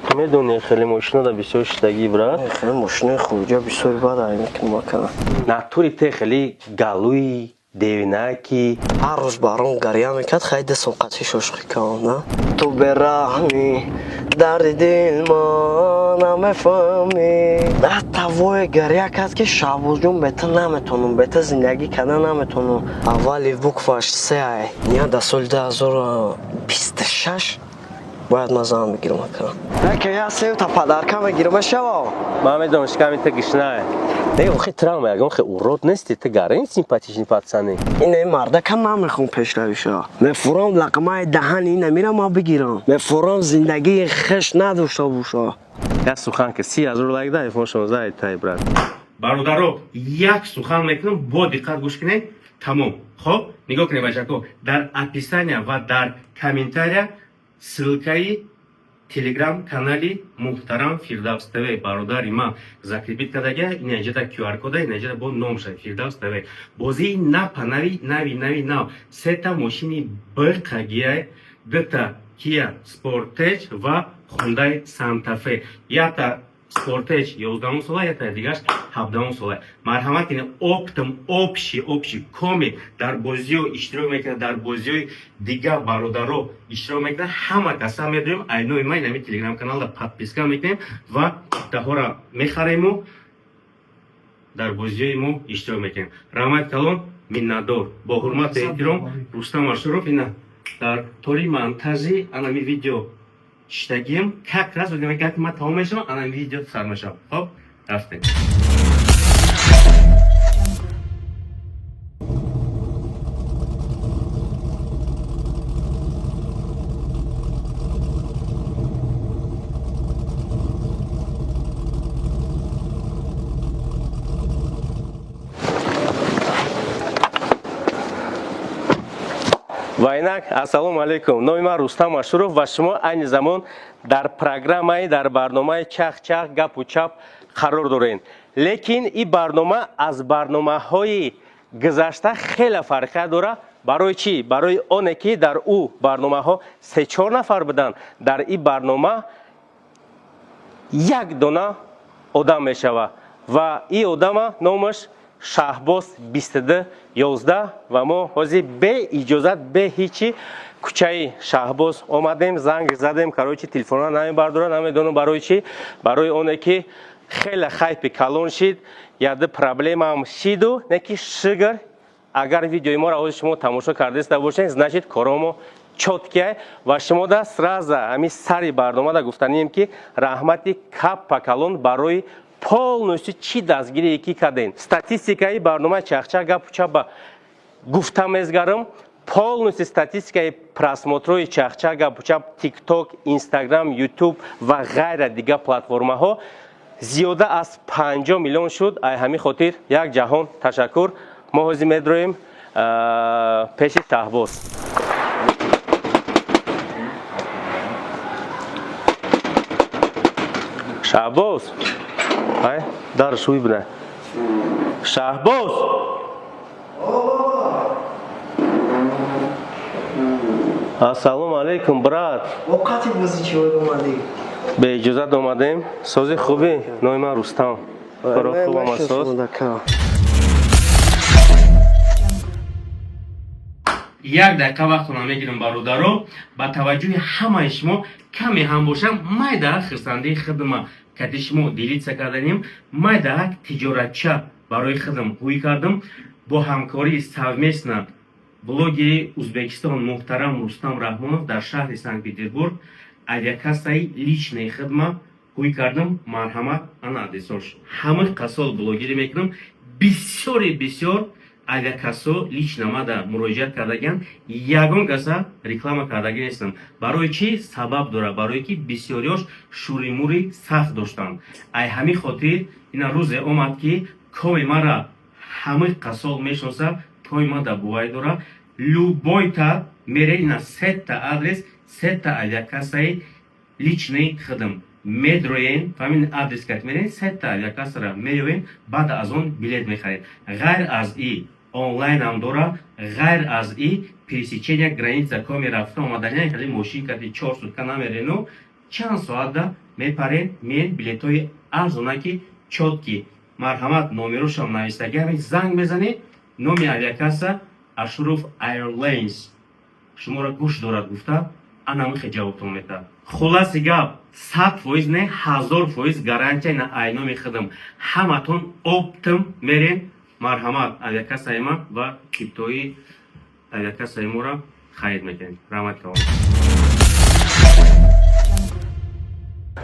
Ту медонӣ, хеле мошина да бисёр шидагӣ, брат. Хеле мошинаи хуҷа бисёр бад ай мекунам, ака. Натури те хеле галуи девинаки. Ҳар рӯз баром гарья мекард, хай дастом қатъи шошқӣ кардам, на? Ту бераҳмӣ, дарди дил ма намефаҳмӣ. Тавое гарья кард, ки Шаҳбозҷон, бе ту наметонам, бе ту зиндагӣ карда наметонам. Аввали букваш се ай. Ния дар соли 2026 бояд ман зан бигирам, ака. Ака, я севта подарка мегирам, мешава? Ман медонам, шиками ту гишнае. Не, охи травма, ягон хе урод нести, ту гарин симпатичный пацаны. Ин мардака намехом пешравиша. Мефурам лақмаи даҳани ина мира ма бигирам. Мефурам зиндагии хеш надошта боша. Як сухан ки 30 000 лайк да iPhone 16 тай, брат. Бародаро, як сухан мекунам, бо диққат гӯш кунед, тамом. Хоб, нигоҳ кунед, бачако, дар описания ва дар комментария ссылкаи телеграм канали муҳтарам Фирдавс ТВ бародари ман закрепить кардагия. Инаҷада QR кода, инаҷада бо номша Фирдавс ТВ. Бозии напа нави нави нави нав, сета мошини бқагия, дута Kia Sportage ва Hyundai Santa Fe. Ята Sportage 11 сола, ята дигаш 17 сола. Марҳамат кунед, оптом общий общий коми дар бозиҳо иштирок мекунад, дар бозиҳои дигар бародаро иштирок мекунад. Ҳама каса медоем, айнои ман инами телеграм каналда подписка мекунем ва даҳора мехарему дар бозиҳои мо иштирок мекунем. Раҳмат калон, миннатдор. Бо ҳурмату эҳтиром, Рустам Ашуров. Ина дар тори монтажи анами видео шиштагием, как раз гапи ман тамом мешавам, анами видео сар мешавам. Хоб, рафтем. Ва инак, ассалому алайкум, номи ман Рустам Ашуров ва шумо айни замон дар программаи, дар барномаи Чах-чах гапу чап қарор доред. Лекин ин барнома аз барномаҳои гузашта хеле фарқият дорад. Барои чӣ? Барои оне ки дар ӯ барномаҳо се-чор нафар буданд, дар ин барнома як дона одам мешавад ва ин одама номаш Шаҳбоз 2211. Ва мо ҳозир бе иҷозат, бе ҳичи кӯчаи Шаҳбоз омадем, занг задем, короче, телефонро намебардорад, намедонам барои чӣ. Барои оне ки хеле хайпи калон шид, яды проблемаам шиду не ки шигр. Агар видеои моро ҳозир шумо тамошо кардаиста бошед, значит, коромо чёткия. Ва шумо да сразу ҳамин сари барномада гуфтанием, ки раҳмати каппа калон барои полностью чӣ дастгирие ки кардем. Статистикаи барномаи Чахчах гапу чапа гуфта мезгарам, полностью статистикаи просмотрои Чахчах гапу чап, Тикток, Инстаграм, Ютуб ва ғайра дигар платформаҳо зиёда аз 50 миллион шуд. Ай ҳамин хотир як ҷаҳон ташаккур. Мо ҳозир медроем пеши Шаҳбоз. Шаҳбоз, ай дар шӯй бина. Шаҳбоз, ассалому алайкум, брат. Воқати бозӣ чӣ омадӣ? Бе иҷозат омадем. Сози, хубӣ? Номи ман Рустам. Хоро хубам, асос. Як дақиқа вақтона мегирам, бародаро. Ба таваҷҷӯҳи ҳамаи шумо каме ҳам бошам, майдаак хирсандии хидма кати шумо делиться карданем. Майдаак тиҷоратча барои хидм ҳуй кардам бо ҳамкории совместно блогери Узбекистон муҳтарам Рустам Раҳмонов дар шаҳри Санкт Петербург авиакассаи личный хидма ҳуй кардам. Марҳамат, ана адресош. Ҳамаи қасол блогерӣ мекунам, бисёре бисёр авиакассо лично мада муроҷиат кардагиан, ягон каса реклама кардагӣ нестам. Барои чӣ? Сабаб дорад, барое ки бисёриёш шӯримӯри сахт доштанд. Ай ҳамин хотир ина рӯзе омад, ки коми мара ҳамаи қассол мешноса, коми ма дар бувай дора. Любойта мере, ина сета адрес, сета авиакассаи личный хидм медроен, фаҳмин, адрес кат мерен, сета авиакассара меёвен, баъд аз он билет мехаред. Ғайр аз и онлайнам дора, ғайр аз и пересечения граница коми рафта омадани, хеле мошин кати 4 сутка намерену. Чанд соатда мепарен, меен, билетҳои арзонаки, чёткий. Марҳамат, номерошам навистагӣ, ҳамин занг мезанед. Номи авиакасса Ашуров Airlines. Шуморо гӯш дорад гуфта, анамихе ҷавобтон метаҳад. Хулоси гап, 100% не, 1000% гарантия на айноми худам, ҳаматон оптом мерен. Марҳамат, авиакассаи ман ва чиптои авиакассаи моро харид мекунед. Раҳмат калом.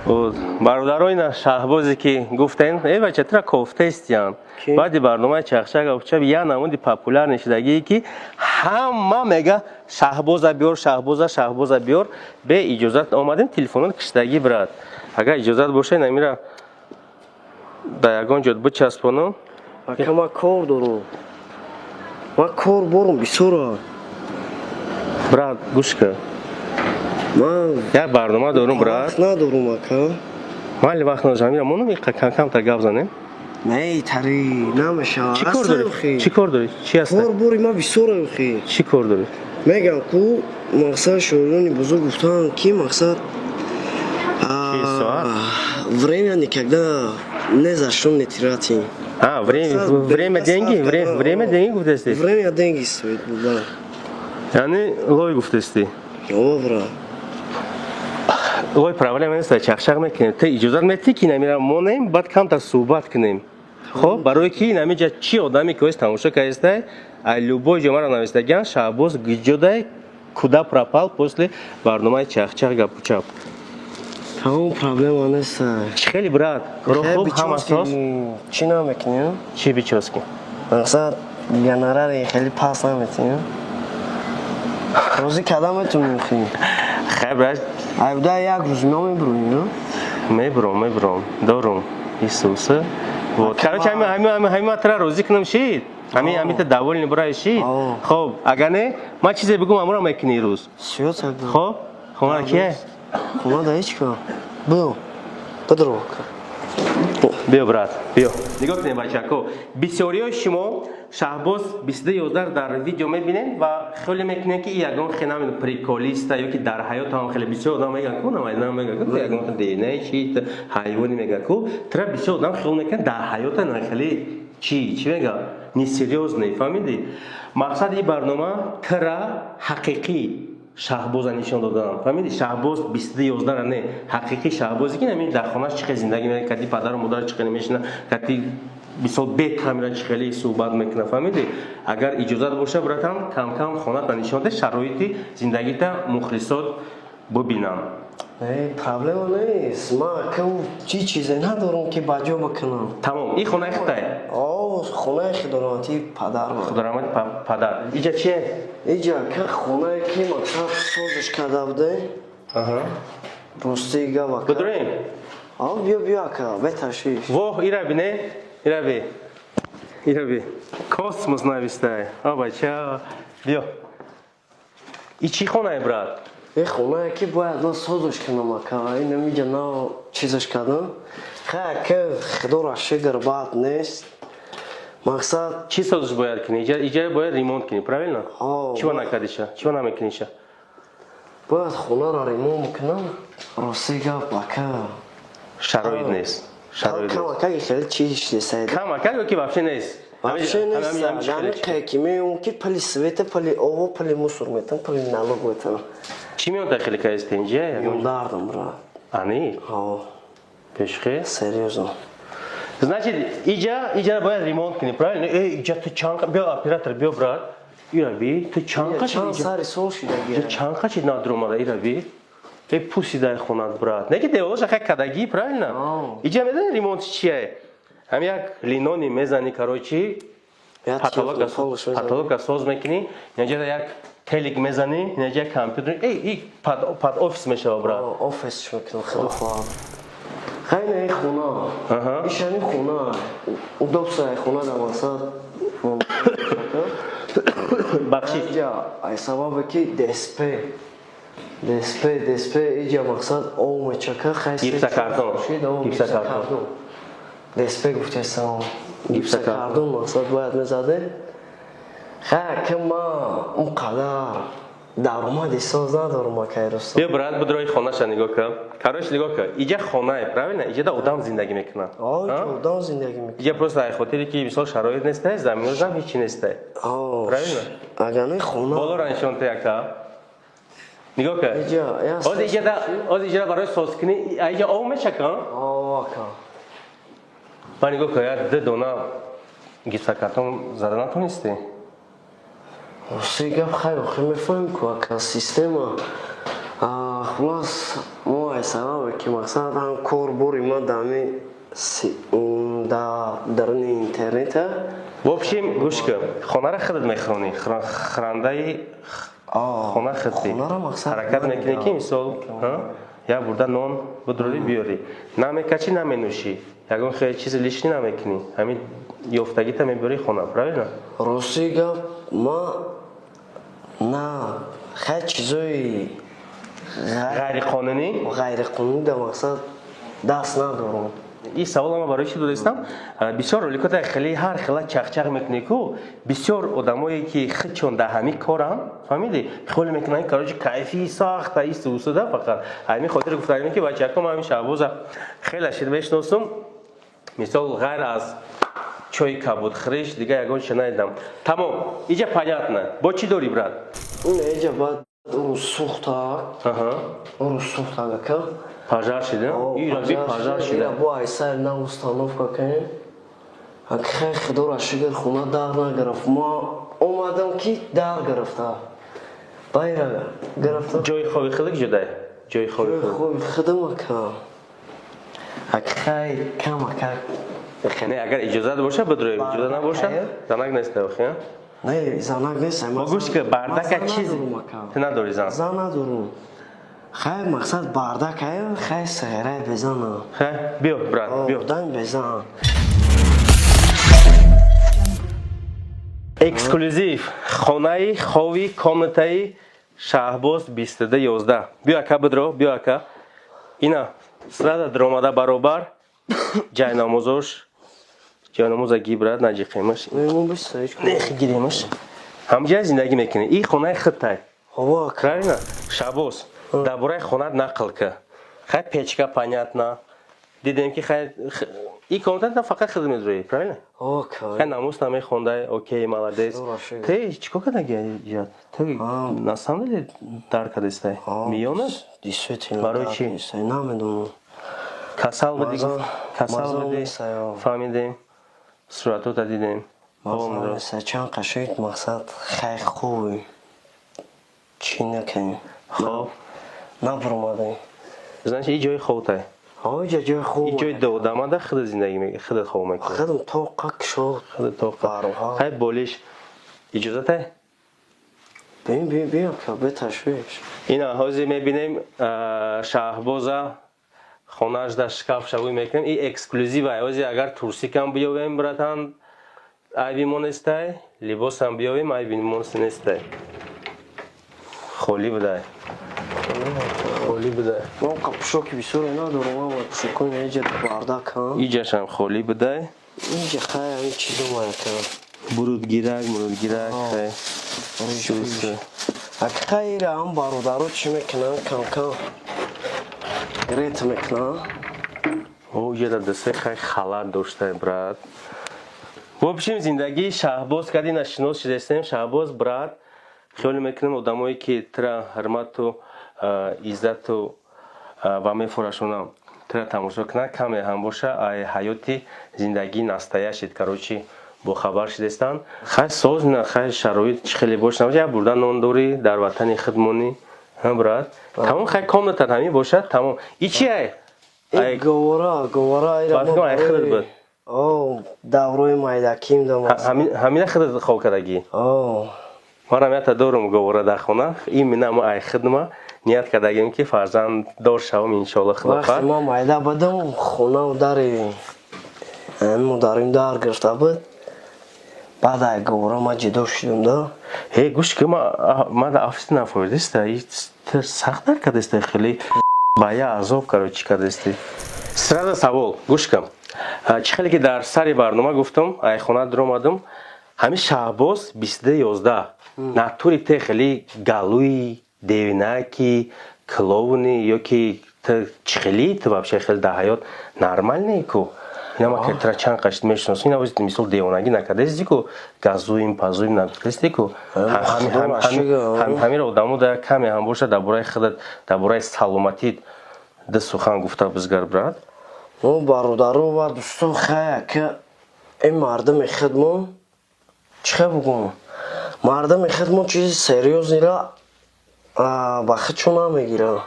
Вот, бародаро, ина Шаҳбозе, ки гуфтем. Э, бача, тура кофтестиян. Ки? Баъди барномаи Чахчак Гапучап я намуди популярный шудагие, ки ҳама мега: «Шаҳбоза биёр, Шаҳбоза, Шаҳбоза биёр». Бе иҷозат омадем, телефонот киштагӣ, брат. Агар иҷозат боша, намира да ягон ҷо бичаспонам. Ака, ман кор дорам, ман кор борам бисёра. Брат, гӯш кун. Ман як барнома дорум, брат. Вақт надорум, ака. Майли, вақт надошам, мира монум, камтар гап занем. Не, тари намешавад. Чӣ кор дорӣ? Чӣ кор дорӣ? Чӣ аст? Кор бори ман бисёра, охи. Чӣ кор дорӣ? Мегам ку, мақсад, шоирони бузург гуфтаанд, ки мақсад Чи соат? Время никогда не за что не тратим. А, время, время деньги, время деньги гуфтасти. Время деньги стоит, да. Яъне лой гуфтасти. О, брат. Лой проблема нест, чахчах мекунем. Ту иҷозат метӣ, ки намира монем, баъд камтар суҳбат кунем? Хоб, барои ки намиҷа чӣ одаме ки оист тамошо кардистай, а любой ҷо мара навистагиан: «Шаҳбоз гиҷодай, куда пропал после барномаи Чахчах Гапучап?» Тамом, проблема нест. Чӣ хели, брат, коро хуб, ҳама соз? Чӣ намекунем? Чӣ бичоски? Мақсад, гонорари хеле паст наметиҳем, розӣ карда метонем хи. Хай, брат. Айбда як рӯз намебурем. Мебуром, мебуром, дорум исуса. Вот, короче, ҳами ҳами ҳами ҳами ма тра розӣ кунам, шид, ҳами ҳами та довольный бурай, шид. О. Хоб, агар не, ман чизе бигум, амура мекунӣ рӯз? Всё тогда. Хоб, хона кие? Хона да ҳеҷ ка биё, бидро. Биё, брат, биё. Нигоҳ кунед, бачако, бисёриҳои шумо Шаҳбоз 2211 дар видео мебинед ва хеле мекунед, ки ягон хе намедонам, приколиста ё ки дар ҳаёт ҳам хеле бисёр одам мегӯянд ку, намедонам, мегӯянд ку, ягон дене чи ҳайвоне мегӯянд ку, тра бисёр одам хиёл мекунад, дар ҳаёта на хеле чи мега, несерьёзный, фаҳмидӣ? Мақсади ин барнома тра ҳақиқӣ Шаҳбоза нишон доданам, фаҳмидӣ? Шаҳбоз 2211-ра не, ҳақиқӣ Шаҳбозе, ки нами дар хонааш чӣ хел зиндагӣ мекунад, кати падару модар чӣ хеле мешина, кати мисол бе камера чӣ хеле суҳбат мекунад, фаҳмидӣ? Агар иҷозат боша, братам, камкам хоната нишон де, шароити зиндагита мухлисот бубинам. Проблема нест, ман ку чӣ чизе надорам, ки ба ҷо бикунам. Тамом, ин хонаи худай? О, хонаи хидоратии падарам. Худорамати падар. Иҷа чие? Иҷа ка хонае, ки мақсад, созиш карда будем. Рости гап, ака. Бидурем? А, биё, биё, ака, беташвиш. Воҳ, ира бине, ира би, ира би, космос навистай. О, бача, биё. И чӣ хонае, брат? Э, хонае, ки бояд ман созиш кунам, ака. Ин амиҷа нав чизаш кардам. Хай, ака, худоро шукр, бад нест, мақсад. Чӣ созиш бояд кунӣ? Иҷа бояд ремонт кунӣ, правильно? О. Чиба накардиша? Чиба намекуниша? Бояд хонаро ремонт кунам, рости гап, ака. Шароит нест, шароит Кам нест. Ака, хеле чиш нест. Кам, ака, ё ки вообще нест? Вообще нест. Ҳамиқе ки меём, ки пули света, пули ово, пули мусор метам, пули налог метам. Чӣ меён та хеле каист инҷа? Дардам, брат. Ани? О. Пешхе? Серьёзно. Значит, иҷа бояд ремонт кунӣ, правильно? Э, иҷа ту чанд, биё, оператор, биё, брат, ира би, ту чанд қачи? Чанд сари сол шидаги. Чанд қачи надромада, ира би. Э, пусидай хонат, брат. Не ки деволаша хай кадаги, правильно? Иҷа медони ремонт чие? Ҳам як линони мезани, короче, потолока соз мекунӣ, инҷа як телек мезанӣ, инҷа як компютер, эй, и под офис мешава, брат. Офис мекунам, худо хоҳад. Хайна, хона. Ишани хона. Удобство хона дар мақсад. Бахшиш. Иҷа ай сабабе ки ДСП иҷа, мақсад, об мечака, хай. Гипсокартон. Гипсокартон. ДСП гуфтесам. Гипсокартон, мақсад, бояд мезаде. Хай, ки ма он қадар Даромади соз надорам, акай Рустам. Биё, брат, бидрои хонаша нигоҳ кун. Короче, нигоҳ кун, иҷа хонае, правильно? Иҷада одам зиндагӣ мекунад. Одам зиндагӣ мекунад. Иҷа просто ай хотире ки мисол шароит нестай, заминозам ҳечи нестай, правильно? Агар не, хона. Болоро нишон те, ака, нигоҳ кун. Ҳозир иҷада, ҳозир иҷада барои созкунӣ иҷа об мечакам. Ака. Ба нигоҳ кун, як ду дона гипсокартон зада натонистӣ. Се гап, хай, охи мефаҳмем ку, ака, система. Хулас, мо ай сабабе ки мақсад ҳам кор бори ма дами да даруни интернета. В общем, гӯш кун, хонара худат мехӯронӣ, хӯрандаи хона худтӣ, ҳаракат мекунӣ, ки мисол як бурда нон будурӣ, биёрӣ, намекачӣ, наменӯшӣ, ягон хеле чизи лишний намекунӣ, ҳамин ёфтагита мебиёрӣ хона, правильно? Рости гап, ма на хай чизои ғайриқонунӣ. Ғайриқонунӣ да мақсад даст надорам. Ин савола ма барои чӣ додастам? Бисёр роликота хеле ҳар хела чахчах мекунӣ ку, бисёр одамое ки худшон дар ҳамин коранд, фаҳмидӣ, хиёл мекунанд, короче, кайфи сахта истусуда. Фақат ҳамин хотир гуфтанем, ки бачако, ма ҳамин Шаҳбоза хеле шир мешиносум, мисол, ғайр аз чои кабудхӯриш дига ягон чиз надидам. Тамом, иҷа понятно. Бо чӣ дорӣ, брат? Иҷа баъд уру сӯхтак, уру сӯхтак, ака. Пожар шида, ираби пожар шида. Бо айсар на установка кунем. Хай, худоро шукр, хона дар нагирифт. Ма омадам, ки дар гирифта, байра гирифта. Ҷои хоби худ куҷодай, ҷои хоби? Хоби худам, ака, хай, камака. Не, агар иҷозат боша, бидроем, иҷозат набоша, занак нест охи? Не, занак нест. Гӯш ки, бардака чиз ту надори, зан? Зан надорум. Хай, мақсад бардак, хай, сағирай безана. Хай, биё, брат, биё. Дан безан. Эксклюзив, хонаи хови, комнатаи Шаҳбоз 2211. Биё, ака, бидро, биё, ака. Ина сразу даромада баробар ҷайнамозош, ҷайнамоза гибрад, наҷиқемаш, нехи гиремаш. Ҳамҷа зиндагӣ мекунӣ, и хонаи худтай, правильно? Шаҳбоз, дар бораи хонаат нақл ка. Хай, печка понятно, дидем ки хай, и комната фақат худ медроӣ, правильно? Хай, намоз намехондай, окей, молодец. Те чӣ кор кардаги? Те на самом деле дар кардистай миёна? Барои чӣ? Намедонам. Касал буди, касал буди, фаҳмидем, суратота дидем. Чанд қашоид, мақсад, хай, хуби чӣ накунем. Хоб. Набуромадем. Значит, и ҷои хобтай? Иҷа ҷои хоб. И ҷои доодамада худат зиндагӣ, худат хоб мекунӣ? Худам тоқа кушод. Худат тоқа. Хай, болиш иҷозатай? Бин, бин, бин, беташвиш. Ина ҳозир мебинем Шаҳбоза хонааш дар шкаф шавӣ мекунем. И эксклюзив ай. Ҳозир агар турсикам биёвем, братан, айби мо нестай, либосам биёвем, айби мо нестай. Холӣ будай, холӣ будай. Ман пӯшоки бисёре надорам, ама пӯшокои иҷа бардак. Иҷашам холӣ будай. Иҷа, хай, ҳамин чизо маяка. Бурудгирак, мурудгирак, хай. Хай, ира ҳам бародаро чӣ мекунанд, камкам грет мекунанд. Иҷа дасе, хай, халат доштай, брат. В общем, зиндагии Шаҳбоз кади нашинос шидастем. Шаҳбоз, брат, хиёл мекунем, одамое ки тра ҳурмату иззату ва мефурашонам, тра тамошо кунанд, каме ҳам боша ай ҳаёти зиндагии настоящий, короче, бохабар шидастанд. Хай, соз на, хай, шароит чӣ хеле бош набоша, як бурда нон дорӣ, дар ватани худ монӣ, брат, тамом. Хай, комнатат ҳамин бошад, тамом. И чи ай? Говора, говора. Ай худат буд? Даврои майдаким. Ҳамина худат хоб кардагӣ? Манам ята дорум говора дар хона. Именно мо ай хидма ният кардагим, ки фарзанддор шавам, иншоалло, худо. Вақте ман майда будам, хонау дари модарим дар гирифта буд. Баъд ай говора ман ҷудо шудам да. Э, гӯш ки, ма да афси нафоридаста, сахт дар кардастай, хеле ба я азоб, короче, кардасти. Сразу савол, гӯш кун, чӣ хеле ки дар сари барнома гуфтам, ай хона дуромадам. Ҳамин Шаҳбоз 2211 натури те хеле галуи девинаки, клоуни ё ки чӣ хели? Ту вообще хеле дар ҳаёт нормальный ку? Инама ки тра чанд қашт мешиносӣ, ина мисол девонагӣ накардаисти ку, газуем пазуем нагуфтаисти ку. Ҳамиро одамо да каме ҳам бошад, дар бораи худат, дар бораи саломатит ду сухан гуфта бизгар, брат. Мо, бародару ва дӯстон, хая ки ин мардуми худмон, чӣ хел бугум, мардуми худмон чизи серьёзный ра ба худшон намегиранд,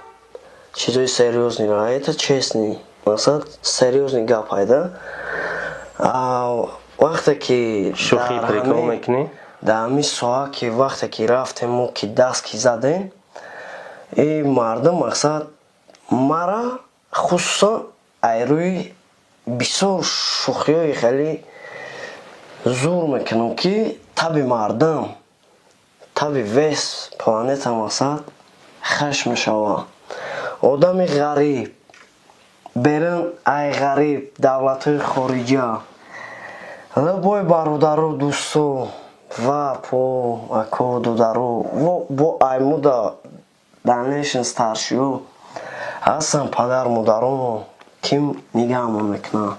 чизои серьёзный ра. Это честный, мақсад, серьёзный гап айда. Вақте ки шӯхӣ, прикол мекунӣ. Дар ҳамин соҳа ки вақте ки рафтем, мо ки даст ки задем, ин мардум, мақсад, мара хусусан айрӯи бисёр шӯхиҳои хеле зур мекунам, ки таби мардум, таби весь планета, мақсад, хаш мешавад. Одами ғариб берун, ай ғариб, давлатҳои хориҷа, бой бародару дӯсту ва по ако додару бо аймуда дальнейшем старший ю ҳастан, падар модаромо ким нигаҳмон мекунанд.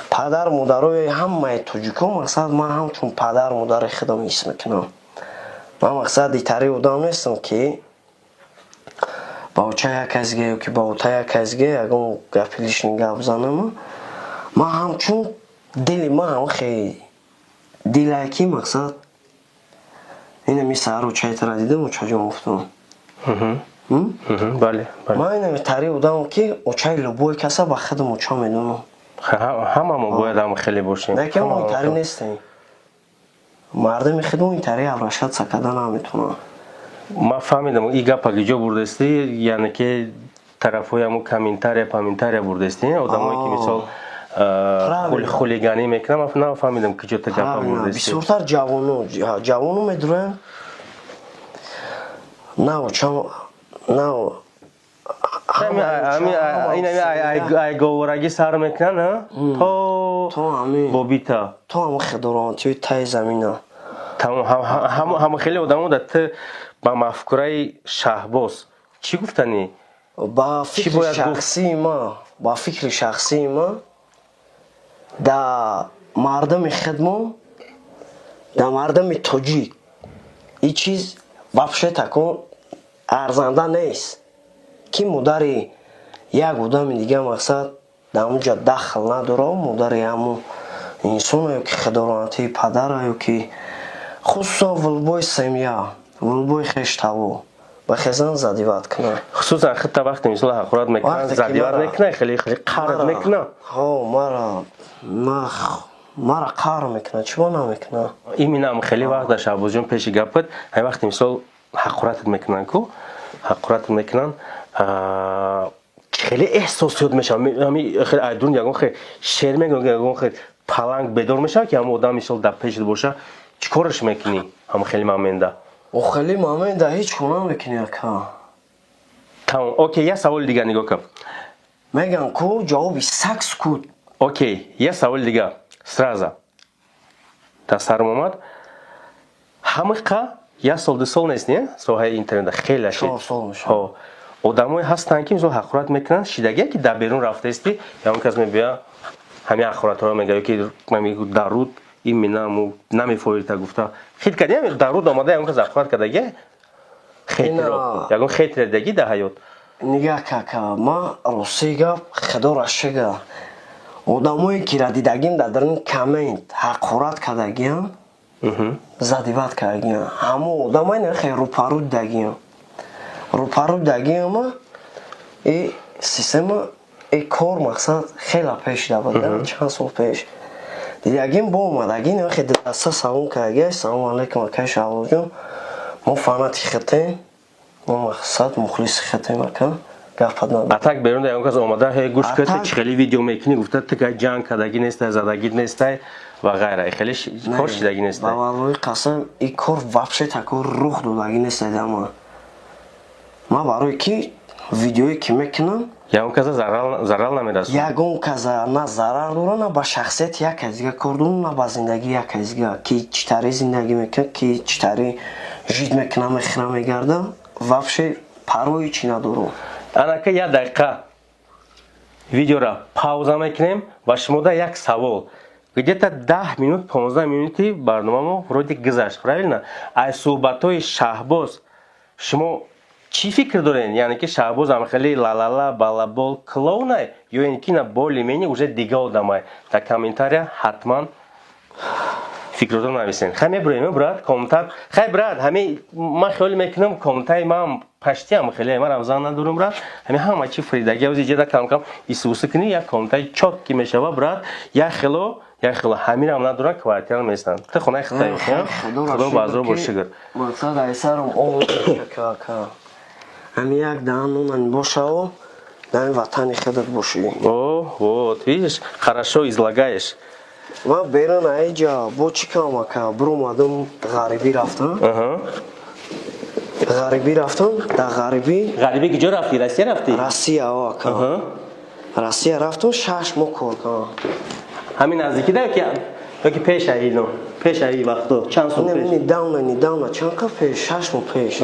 Падар модарои ҳамаи тоҷико, мақсад, ман ҳамчун падар модари худам ҳис мекунам. Ман, мақсад, итари одам нестам, ки ба оча як касге ё ки ба ота як касге ягон гапи лишний гап занам. Ман ҳамчун дили ман ҳам хеле дилае, ки, мақсад, инами саҳар очаи тара дидам, очаҷон, гуфтам. Бале. Ман инами тари одамам, ки очаи любой каса ба худам оча медонам. Ҳамамо бояд ҳам хеле бошем. Лекин мо интари нестем. Мардуми худмо интари обращаться карда наметавонанд. Ман фаҳмидам, и гапа киҷо бурдастӣ, яъне ки тарафҳои ҳамун комментария, паментария бурдастӣ, одамое ки мисол хулиганӣ мекунам. Ман нафаҳмидам, киҷо та гапа бурдастӣ. Бисёртар ҷавоно, ҷавоно медуранд на очам, на. Айговорагӣ сар мекунанд то бобита. То ҳама хедоронтиҳои таи замина. Ҳама хеле одамо да ту ба мафкураи Шаҳбоз чӣ гуфтанӣ? Ба фикри шахсии ман, ба фикри шахсии ман, да мардуми худмо, да мардуми тоҷик ин чиз вообще такон арзанда нест, ки модари як одами дига, мақсад, дар онҷа дахл надора, модари ҳамун инсона ё ки худоронатии падара, ё ки хусусан в любой семья, в любой хештаво ба хезан задевать кунад. Хусусан хита вақте мисол ҳақорат мекунанд, задевать мекунад, хеле хеле қард мекунад. Ҳо, мара қаҳр мекунад, чиба намекунад? Иминам хеле вақт дар, Шаҳбозҷон, пеши гапат, ҳамин вақте мисол ҳақоратат мекунанд ку, ҳақоратат мекунанд, хеле эҳсосиёт мешавад. Хеле айдун ягон хел шер мегӯяд, ягон хел паланг бедор мешавад, ки ҳамон одам мисол дар пешат боша, чӣ кораш мекунӣ ҳамон хеле момент а? Хеле момент а ҳеҷ кор намекунӣ, ака. Тамом, окей, як саволи дигар, нигоҳ кун. Меган ку, ҷавоби сак сукут. Окей, як саволи дигар сразу дар сарам омад. Ҳамиқа як сол, 2 сол нест, не, соҳаи интернета хеле. 4 сол мешавад. Одамое ҳастанд, ки мисол ҳақорат мекунанд, шидагие, ки дар берун рафтаисти, ягон кас мебиёяд, ҳамин ҳақоратҳоро мега, ки даруд именно намефоита гуфта хит кардем, даруд омада, ягон кас ҳақорат кардагие, хетеро, ягон хетере дидагӣ дар ҳаёт? Нигаҳ кака, ман рости гап, худоро шукр, одамое ки ра дидагим, дар даруни коммент ҳақорат кардагиам, задевать кардагиам, ҳамон одамое нахе рӯпарӯ дидагиам, рӯпарӯ дидагиама. И система, и кор, мақсад, хела пеш равад. Чанд сол пеш дидагим, бо омадагӣ нахе даста салом кардагия: «Салому алайкум, акай Шаҳбозҷон, мо фанати хитем, мо, мақсад, мухлиси хитем, ака, гапат надор». А так берун ягон кас омада: «Ҳе, гӯш кар, чӣ хеле видео мекунӣ», гуфта, тика ҷанг кардагӣ нестай, задагӣ нестай ва ғайра, хеле кор шидагӣ нестай? Ба валлоҳи қасам, и кор вообще такор рух додагӣ нестай. Ма барое ки видеое ки мекунам. Ягон каса зарар намерасонад. Ягон каса на зарар дора, на ба шахсияти як кас дига кор дорам, на ба зиндагии як кас дига, ки чӣ тари зиндагӣ мекунад, ки чӣ тари жить мекуна, мехӯра, мегарда, вообще парвои чӣ надорам. Анака, як дақиқа видеора пауза мекунем ва шумода як савол. Где-то 10 минут, 15 минути барномамо вроде гузашт, правильно? Аз суҳбатҳои Шаҳбоз шумо чӣ фикр доред? Яъне ки Шаҳбоз ам хеле лалала балабол клоунай ё ин ки на, более-менее уже дига одамай? Дар комментария ҳатман фикрото нависен. Хай, мебурем, брат, комната. Хай, брат, ҳами ман хиёл мекунам, комнатаи ман паштиам хеле, ман рамзан надорам, брат. Ҳами ҳама чи фридаги ози ҷеда кам кам исуса кунӣ, як комнатаи чёткий мешава, брат. Як хело, як хело ҳаминам надорам, квартира местанд. Ту хонаи хитай, худо базор бо шукр. Мақсад айсарам ка ҳами як даҳан нонани бошао, дар ватани худат бошӣ. О, вот видишь, хорошо излагаешь. Ман берун аиҷа бо чӣ кам, ака, биромадам, ғарибӣ рафтам. Ғарибӣ рафтам, дар ғарибӣ. Ғарибӣ куҷо рафтӣ? Россия рафтӣ? Россия, о, ака, Россия рафтам, 6 моҳ кор кардам. Ҳамин наздикида ёки пеш аино, пеш аи вақто, чанд сол пеш? Недавно, недавно, чанд қад пеш, 6 моҳ пеш.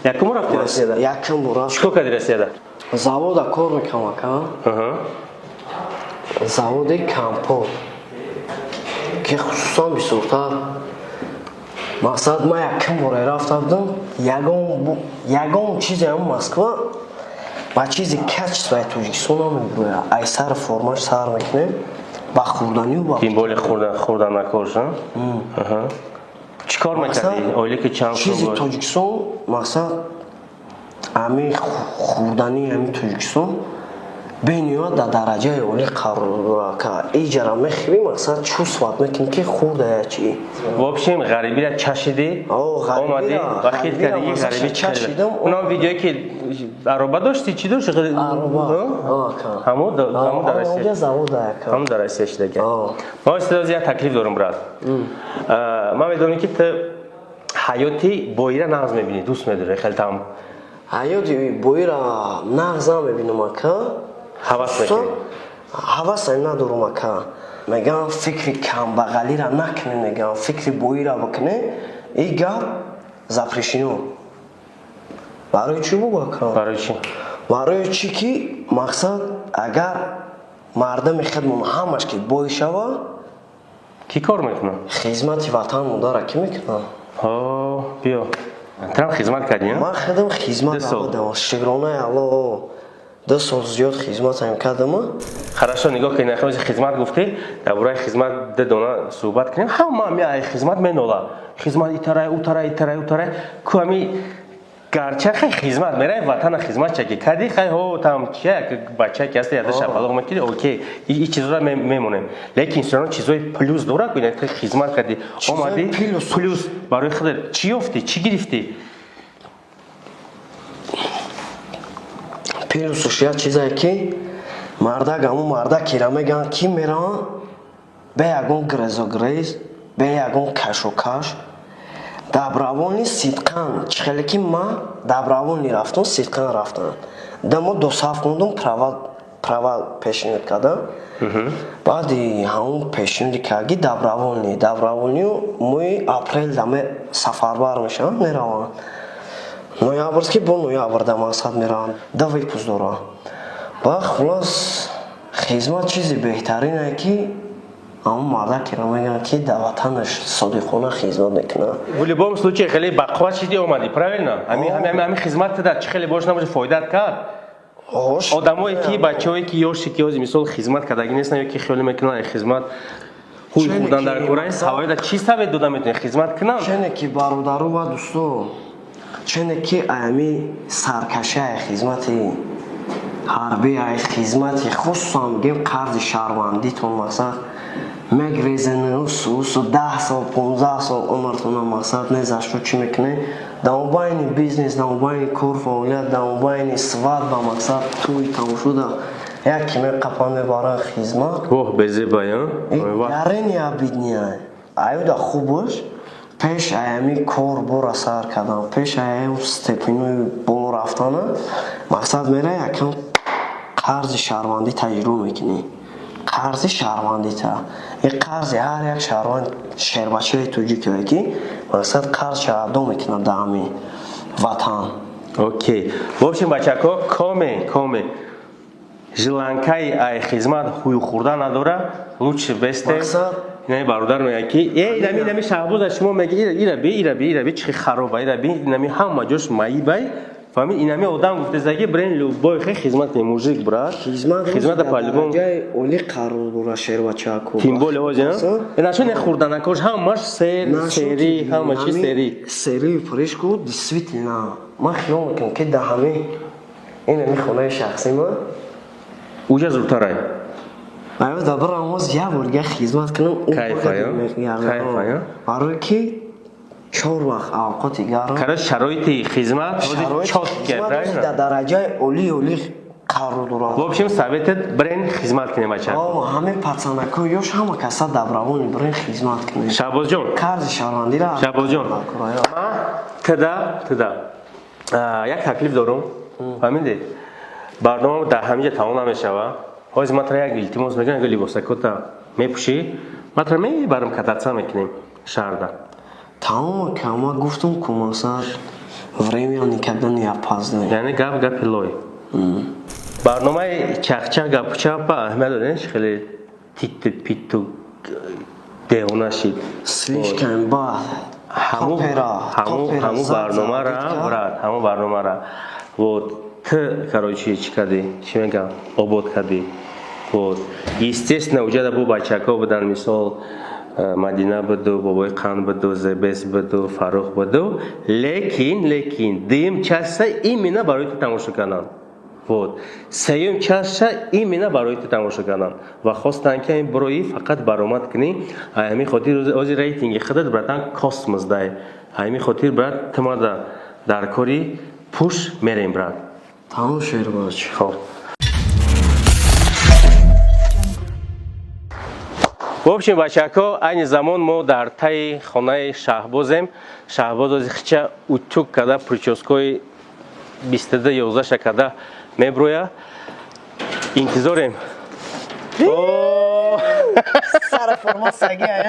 Якум бор рафти Россияда? Якум бор рафтам. Чӣ кор кардӣ Россияда? Завода кор мекардам, ака, заводи компот, ки хусусан бисёртар, мақсад, ман якум боре рафта будам, ягон чизе ҳам Москва ба чизи качествои Тоҷикистон намебирояд. Ай сари формаш сар мекунем, ба хӯрданию ба Тем более хӯрдан накорша. Чӣ кор мекардӣ? Оилаки чанд чизи сол? Тоҷикистон, мақсад, ҳами хӯрдании ҳами Тоҷикистон бениҳоят дар дараҷаи олӣ қарор дорад, ка иҷара мехӯрӣ, мақсад, чувствовать мекунӣ, ки хӯрдая чӣ. В общем, ғарибиро чашидӣ, омадӣ ва хит кардӣ, ғарибӣ чашидам. Унам видеое ки ароба доштӣ, чӣ дошти? Ҳамун дар Россия. Завода. Ҳамун дар Россия шидаги. Ман истиdoз як таклиф дорам, брат. Ман медонам, ки ту ҳаёти боира нағз мебинӣ, дӯст медорӣ хеле там. Ҳаёти боира нағз намебинам, ака. Ҳавас мекунӣ? Ҳавасам надорам, ака. Мегӯям, фикри камбағалира накунӣ, мегӯям, фикри боира бикунӣ, и гап запрещено. Барои чӣ бугу, ака? Барои чӣ? Барои чӣ ки, мақсад, агар мардами худмон ҳамаш ки бой шава, Кӣ кор мекунад? Хизмати ватан модара кӣ мекунад? Биё, трам хизмат кардӣ? Ман худам хизмат набудам, шукронаи Алло, 2 сол зиёд хизматам кардам. Хорошо, нигоҳ кунед, нахози хизмат гуфтӣ, дар бораи хизмат ду дона суҳбат кунем. Ҳама ами ай хизмат менола, хизмат итарай, утарай, итарай, утарай ку. Ами гарча хай хизмат мерай, ватана хизмат чаки кади, хай ҳо там чия, бача ки аста, яда шапалоқ мекиди, окей, и чизора мемонем, лекин инсонон чизои плюс дора. Ку хизмат кардӣ, омадӣ, плюс барои худат чӣ ёфтӣ, чӣ гирифтӣ? Плюсуш як чизае, ки мардак, ҳамун мардакира мегӯянд, ки мераванд бе ягон грезогрез, бе ягон кашокаш, добровольно, сидқан. Чӣ хеле ки ман добровольно рафтам, сидқан рафтам, дамо досаф хондум, права пешниҳод кардам. Баъди ҳамун пешниҳоди карги, добровольно моҳи апрел даме сафарбар мешаванд, мераванд. Ноябрьский бо ноябрда, мақсад, мераванд, да выпуск доранд. Ба хулос, хизмат чизи беҳтаринае, ки ҳамун мардакеро мегӯянд, ки дар ватанаш содиқона хизмат мекунад. В любом случае хеле бақувват шиди, омадӣ, правильно? Ҳами хизмат дар чӣ хеле бош набоши, фоидаат кард. Одамое ки, бачаҳое ки ёши, ки ҳози мисол хизмат кардагӣ нестанд ё ки хиёл мекунанд хизмат ҳуй хӯрдан дар кора, ҳавоида чӣ совет дода метавонед, хизмат кунанд? Чене ки, бародару ва дӯсто, чене ки аями саркашиай хизмати ҳарбӣ, ай хизмати, хусусан мегем, қарзи шаҳрвандитон, мақсад, мегрезен усу 10 сол, 15 сол умртона, мақсад, незашто чӣ мекунед дар мобайни бизнес, дар мобайни кор, фаъолият, дар мобайни свадьба, мақсад, тӯй тамошуда, яке меқапан, мебаранд хизмат. Воҳ, безебая. Гарени обидния аюда хубош. Пеш аями кор бора сар кардан, пеш аями степенои боло рафтана, мақсад, мера якам Қарзи шаҳрвандӣ таҷриба мекунӣ, қарзи шаҳрвандита, ин қарзи ҳар як шаҳрванд, шербачаи тоҷикое, ки мақсад қарзша адо мекунад дар ҳамин ватан. Окей, в общем, бачако, коме желанкаи ай хизмат ҳуй хӯрда надора, лучше бесте. Инами бародар мегӯяд, ки э, инами Шаҳбоза шумо меги, ира би, ира би, ира би, чихи хароба, ира би, инами ҳама ҷош маибай. Фаҳмид, инами одам гуфтезаги, брен, любой хе хизмат кунем, мужик, брат. Хизмат. Хизмата по-любому. Дараҷаи олӣ қарор дора шербачако. Тем более ҳозир иначо не хӯрданакош ҳамаш сер сери, ҳама чи сери. Серии пуришку, действительно, ман хиёл мекунам, ки дар ҳамин инами хонаи шахсӣ ма уҷа зудтарай. Аю да бирам, оз як бор дига хизмат кунам. Кайфая, кайфая. Барои ки чор вақт авқоти гарм. Короче, шароити хизмат чёткий дар дараҷаи олӣ қарор дорад. В общем, советет брен хизмат кунем, бача. Ҳамин пацанако ёш, ҳама каса добровольно брен хизмат кунем. Шаҳбозҷон. Қарзи шаҳрвандиро. Шаҳбозҷон, ман тда як таклиф дорум, фаҳмидед? Барнома дар ҳаминҷа тамом намешава. Ҳозир ман тара як илтимос мекунам: агар либосакота мепӯшӣ, ман тара мебарам, кататься мекунем шаҳрда. Тамом, ка ма гуфтум ку, масалан, время никогда не опаздывает. Яъне гап гапи лой. Барномаи чахчах гапучапа аҳамият додем, хеле титту питту девона шид. Слишком бад. Ҳамун барномара, брат, ҳамун барномара, вот, т короче, чӣ кардӣ, чӣ мегам, обод кардӣ. Вот, естественно, уҷада бу бачако будан, мисол, Мадина буду, Бобои Қанд буду, Зебес буду, Фаррух буду, лекин дуюм часта именно барои ту тамошо карданд. Вот, сеюм часта именно барои ту тамошо карданд ва хостанд, ки ин бирои фақат баромад кунӣ. Ҳамин хотир ози рейтинги худат, братан, космос дай. Ҳамин хотир, брат, тумада дар кори пуш мерем, брат. Тамом, шербач. Хоб. В общем, бачако, айни замон мо дар таи хонаи Шаҳбозем. Шаҳбоз ози хича утюг карда, прическои 22 11 карда меброя. Интизорем. Сара саги.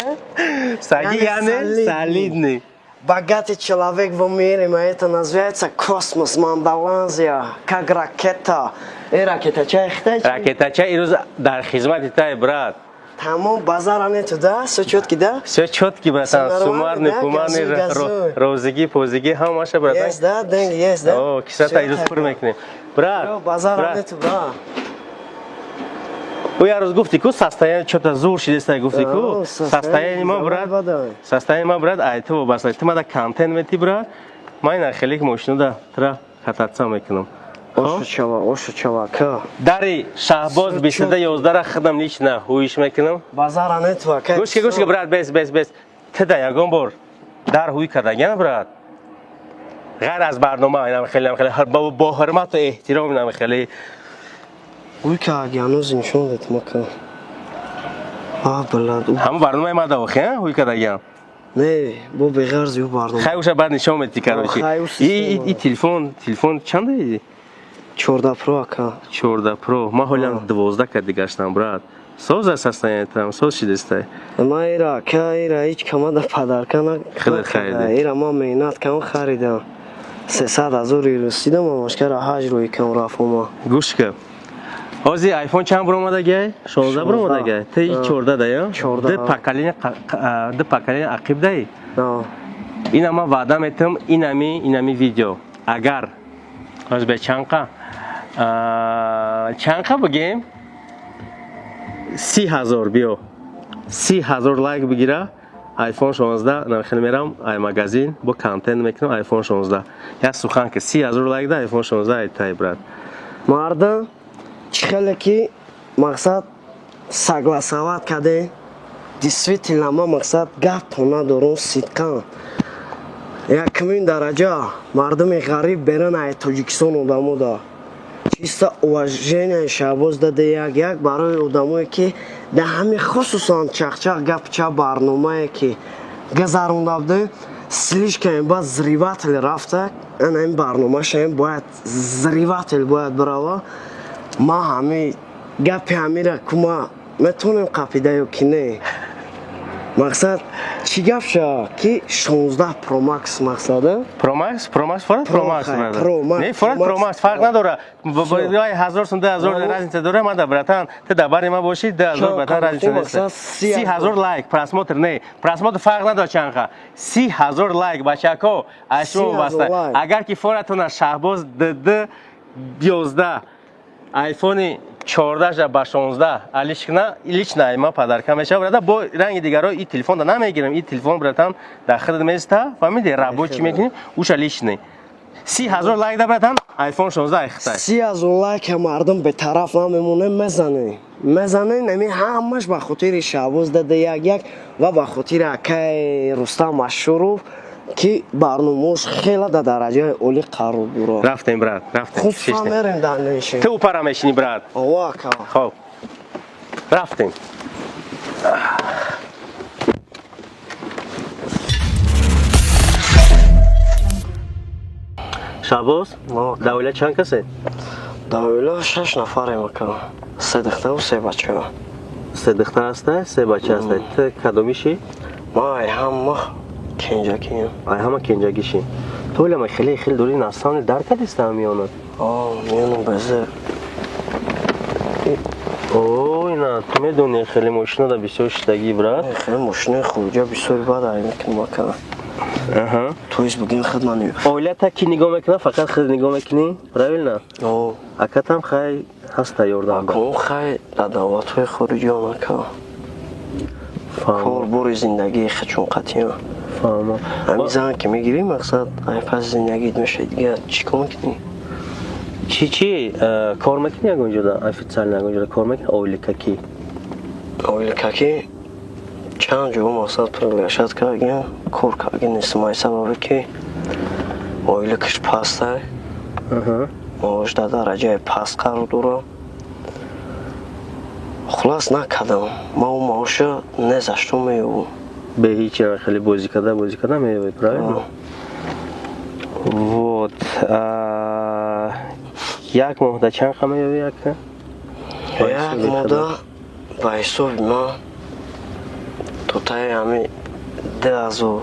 Саги, яъне солидный. Богатый человек в мире, это называется космос, Мандаланзия, как ракета. Э, ракета чай хитай? Ракета чай ирӯз дар хизмати тай, брат. Тамом, базара нету, да? Все четкий, да? Все четкий, братан. Сумарный, пумарный, розыги, позиги, ҳамаша, братан. Есть, да? Деньги есть, да? О, кисата ирӯз пур мекунем. Брат, базара нету, да. Ӯ як рӯз гуфти ку, состояние чё-то зур шидеста, гуфти ку, состояние ма, брат, состояние ма, брат, ай ту вобаста. Ту мада контент мети, брат. Ман ина хеле мошинуда тра кататься мекунам. Ошучава, ошучава, ка. Дари Шаҳбоз 22 11-ра худам лично ҳуиш мекунам. Базара нету, ака. Гӯшки, гӯшки, брат, бес, бес, бес. Тида ягон бор дар ҳуй кардагиам, брат? Ғайр аз барнома, инам хеле, хеле бо ҳурмату эҳтиром, инам хеле. Ҳуй кардагӣ, ҳанӯз нишон дед мака. А, блад. Ҳамон барномаи ма давохи, ҳуй кардагиам? Не, бо беғарзи ӯ барнома. Хай, уша баъд нишон медиҳӣ, короче. И телефон чанда? 14 Про, ака. 14 Про. Ман ҳолиам 12 кади гаштам, брат. Соз состояние там, соз шидестай. Ма ира, ака, ира ҳеҷ камада подарка на. Худат хариди? Ира ман меҳнат кам харидам. 300 000 русидам, амашкара ҳаҷ рӯи кам рафт ма. Гӯш ка. Ҳозир iPhone чанд баромадагай? 16 баромадагай. Ти 14 да, ё? 14. Ду поколение, ду поколение ақиб дай. Ина ман ваъда метам, инами видео. Агар ҳозир бе чанқа бигем, 30 000, биё, 30 000 лайк бигира, iPhone 16 нахел мерам ай магазин, бо контент мекунам iPhone 16. Як сухан ки, 30 000 лайк да, iPhone 16 ай тай, брат. Мардам чӣ хеле ки мақсад согласовать кардем, действительно, ма мақсад гапто надорум, сидқан якумин дараҷа мардуми ғариб беран ай Тоҷикистон одамо да чисто уважение Шаҳбоз даде, як як барои одамое, ки дар ҳамин, хусусан чахчах гапча барномае, ки гузаронда будем, слишком баъд взрыватель рафта. Ана ин барномашаем бояд взрыватель бояд бирава. Ма ҳами гапи ҳамира кума метавонем қапида ё ки не? Мақсад, чӣ гап шава, ки 16 Pro Max мақсада? Pro Max, Pro Max, форат Pro Max. Pro Max. Не, форат Pro Max фарқ надора. Вай 1000 сум, 2000 разница дора, ман да, братан, ту дар бари ма бошӣ, 2000, братан, разница нест. 30 000 лайк, просмотр не. Просмотр фарқ надора чанқа. 30 000 лайк, бачако, аз шумо вобаста. Агар ки форатона Шаҳбоз ДД 11 айфони 14 ба 16 алиш кна, лично ма подарка мешава, брата. Бо ранги дигаро и телефон да намегирам. И телефон, братан, дар худат места, фаҳмиди, рабочий мекунӣ, уша личный. 30 000 лайк да, братан, айфон 16 айхтай. 30 000 лайка, мардум бетараф намемоне, мезанем, мезанем. Нами ҳамаш ба хотири Шаҳбоз дада як як ва ба хотири акаи Рустам Машуров, ки барномаош хела дар дараҷаи олӣ қарор дорад. Рафтем, брат, рафтем. Хуб, мерем дар нишин. Ту пара мешини, брат. Ова, ака. Хоб, рафтем. Шаҳбоз, дар оила чанд касе? Дар оила шаш нафарем, ака, се духтару се бача. Се духтар ҳаста, се бача ҳаста. Ту кадомиши? Ман ҳама кенҷакиам. Ай ҳама кенҷагиши. Ту олама хеле хеле дори, насамни дар кадиста миёнат. Миёнам безе. О, ина ту медони, хеле мошинада бисёр шидагӣ, брат. Хеле мошинаи хуҷа бисёр бад ай мекунам, ака. То есть бигем, хидмани. Оилата ки нигоҳ мекунад? Фақат худ нигоҳ мекунӣ, правильно? О. Акатам хай ҳаста ёрдам? Акон хай дар давлатҳои хориҷиён, ака, корбори зиндагии худшон қатъиан. Фаҳмо. Ҳамин зан ки мегирӣ, мақсад, ай пас зиндагит мешавад, дига чӣ кор мекунӣ? Чӣ кор мекунӣ ягон ҷода? Официально ягон ҷода кор мекунӣ? Ойликакӣ? Ойликакӣ чанд ҷо, мақсад, приглашать кардем, кор кардем нестам, ай сабабе ки ойликаш пастай, маош дар дараҷаи паст қарор дорад. Хулас, накардам. Ман он маоша незашто меёбам. Бе ҳеҷ хеле бозӣ карда, бозӣ карда меёбед, правильно? Вот як моҳда чанд қа меёбӣ, ака? Як моҳда ба ҳисоби ман то таи ҳами 2000,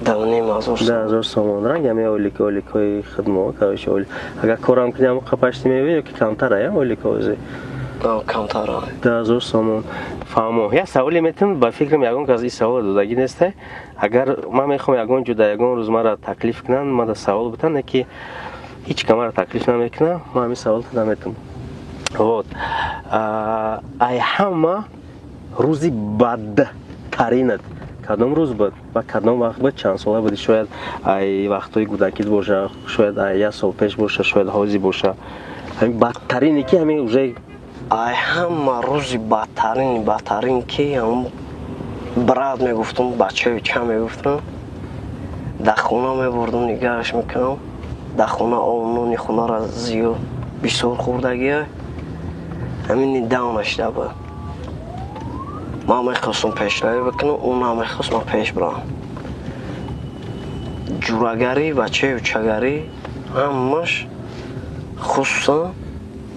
2500. 2000 сомон. Ранг ҳами ойлики, ойликҳои хидмо, короче, агар корам кунӣ, ҳамон қапашти меёбӣ ё ки камтар ая ойлика ози? Камтар. 2000 сомон, фаҳмо. Як саволе метавон, ба фикрам, ягон кас ин саволро додагӣ несте. Агар ман мехоҳам ягон ҷо дар ягон рӯз маро таклиф кунанд, мада савол битан, не ки ҳеҷ ка маро таклиф намекунад, ман ҳамин саволро наметавонам. Вот ай ҳама рӯзи бадтаринат кадом рӯз буд ва кадом вақт буд, чанд сола будӣ? Шояд ай вақтҳои кӯдакит боша, шояд ай як сол пеш боша, шояд ҳозир боша. Ҳамин бадтарине ки ҳамин уже. Ай ҳама рӯзи бадтарини бадтарин ки ҳамн, брат, мегуфтум, бачаи ча мегуфтам, дар хона мебурдум, нигаҳаш мекунам, дар хона нони хонаро зиёд бисёр хӯрдагия. Ҳамин недавно шида буд. Ман мехостум пешравӣ бикунам, ӯ намехост ман пеш бирам. Ҷурагарӣ, бачаи учагарӣ, ҳамаш, хусусан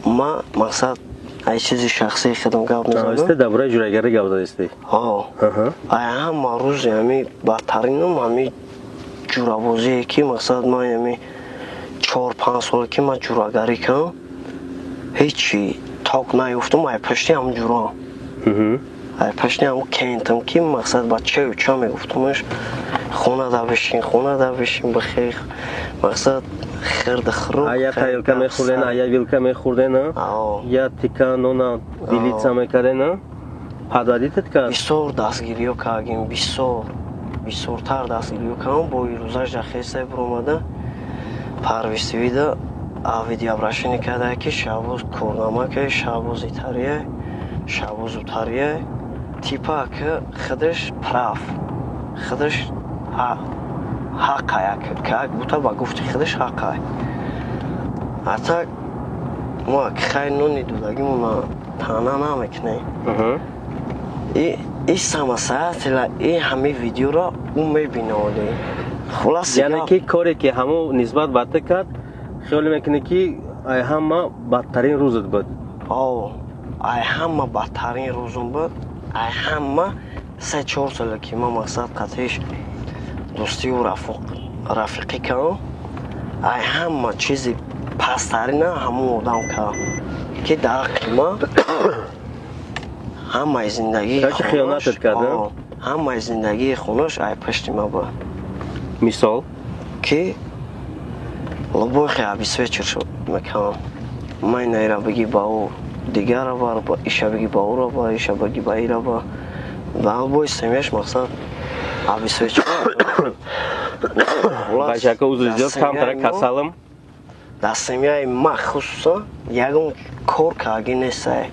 ма, мақсад, ай чизи шахсии худам гап мезанам. Дар бораи ҷурагарӣ гап задистӣ? Ай ҳама рӯзи ҳами бадтаринам ҳами ҷурабозие ки, мақсад, ман ҳами 4-5 соле ки ман ҷурагарӣ кардам, ҳечи ток наёфтум. Ай пашти ҳам ҷурам, ай пашти ҳам кентам ки, мақсад, бачаи уча мегуфтумаш, хона да бишин, хона да бишин, бихех, мақсад, хирди хурӯк. Я тарелка мехӯрден, я вилка мехӯрден, я тика нона делиться мекарден, подводить кард. Бисёр дастгириё кардем, бисёр, бисёртар дастгириё кардам. Бо ирӯзаш хеса биромада парвисивида видеообращение карда, ки Шаҳбоз корнамака, Шаҳбоз итария, Шаҳбоз утария, типа ки худаш прав, худаш ҳаққай, как будто ба гуфти худаш ҳаққай. А так мо хай нони додагимона таъна намекунем. И самостоятельно и ҳамин видеоро ӯ мебиноди. Хулас. Яъне ки коре ки ҳамун нисбат ба ту кард, хиёл мекунӣ, ки Ай ҳама бадтарин рӯзат буд? О, ай ҳама бадтарин рӯзум буд. Ай ҳама 3-4 сола ки ман, мақсад, қатиш дӯстию рафиқӣ кардам, ай ҳама чизи пасттарина ҳамон одам кард, ки дар ҳаққи ман ҳамаи зиндагии Короче, хиёнатат кард, а? О, ҳамаи зиндагии хонаш ай пашти ман буд. Мисол? Ки любой хе обеспечить шуд мекардам. Ман наира бигӣ, ба ӯ дигара бар, иша бигӣ, ба ӯра бар, иша бигӣ, ба ира бар, ба любой семьяш, мақсад, обеспечить. Бачака, узр зиёд, камтара касалам. Дар семьяи ма хусусан ягон кор кардаги нестай.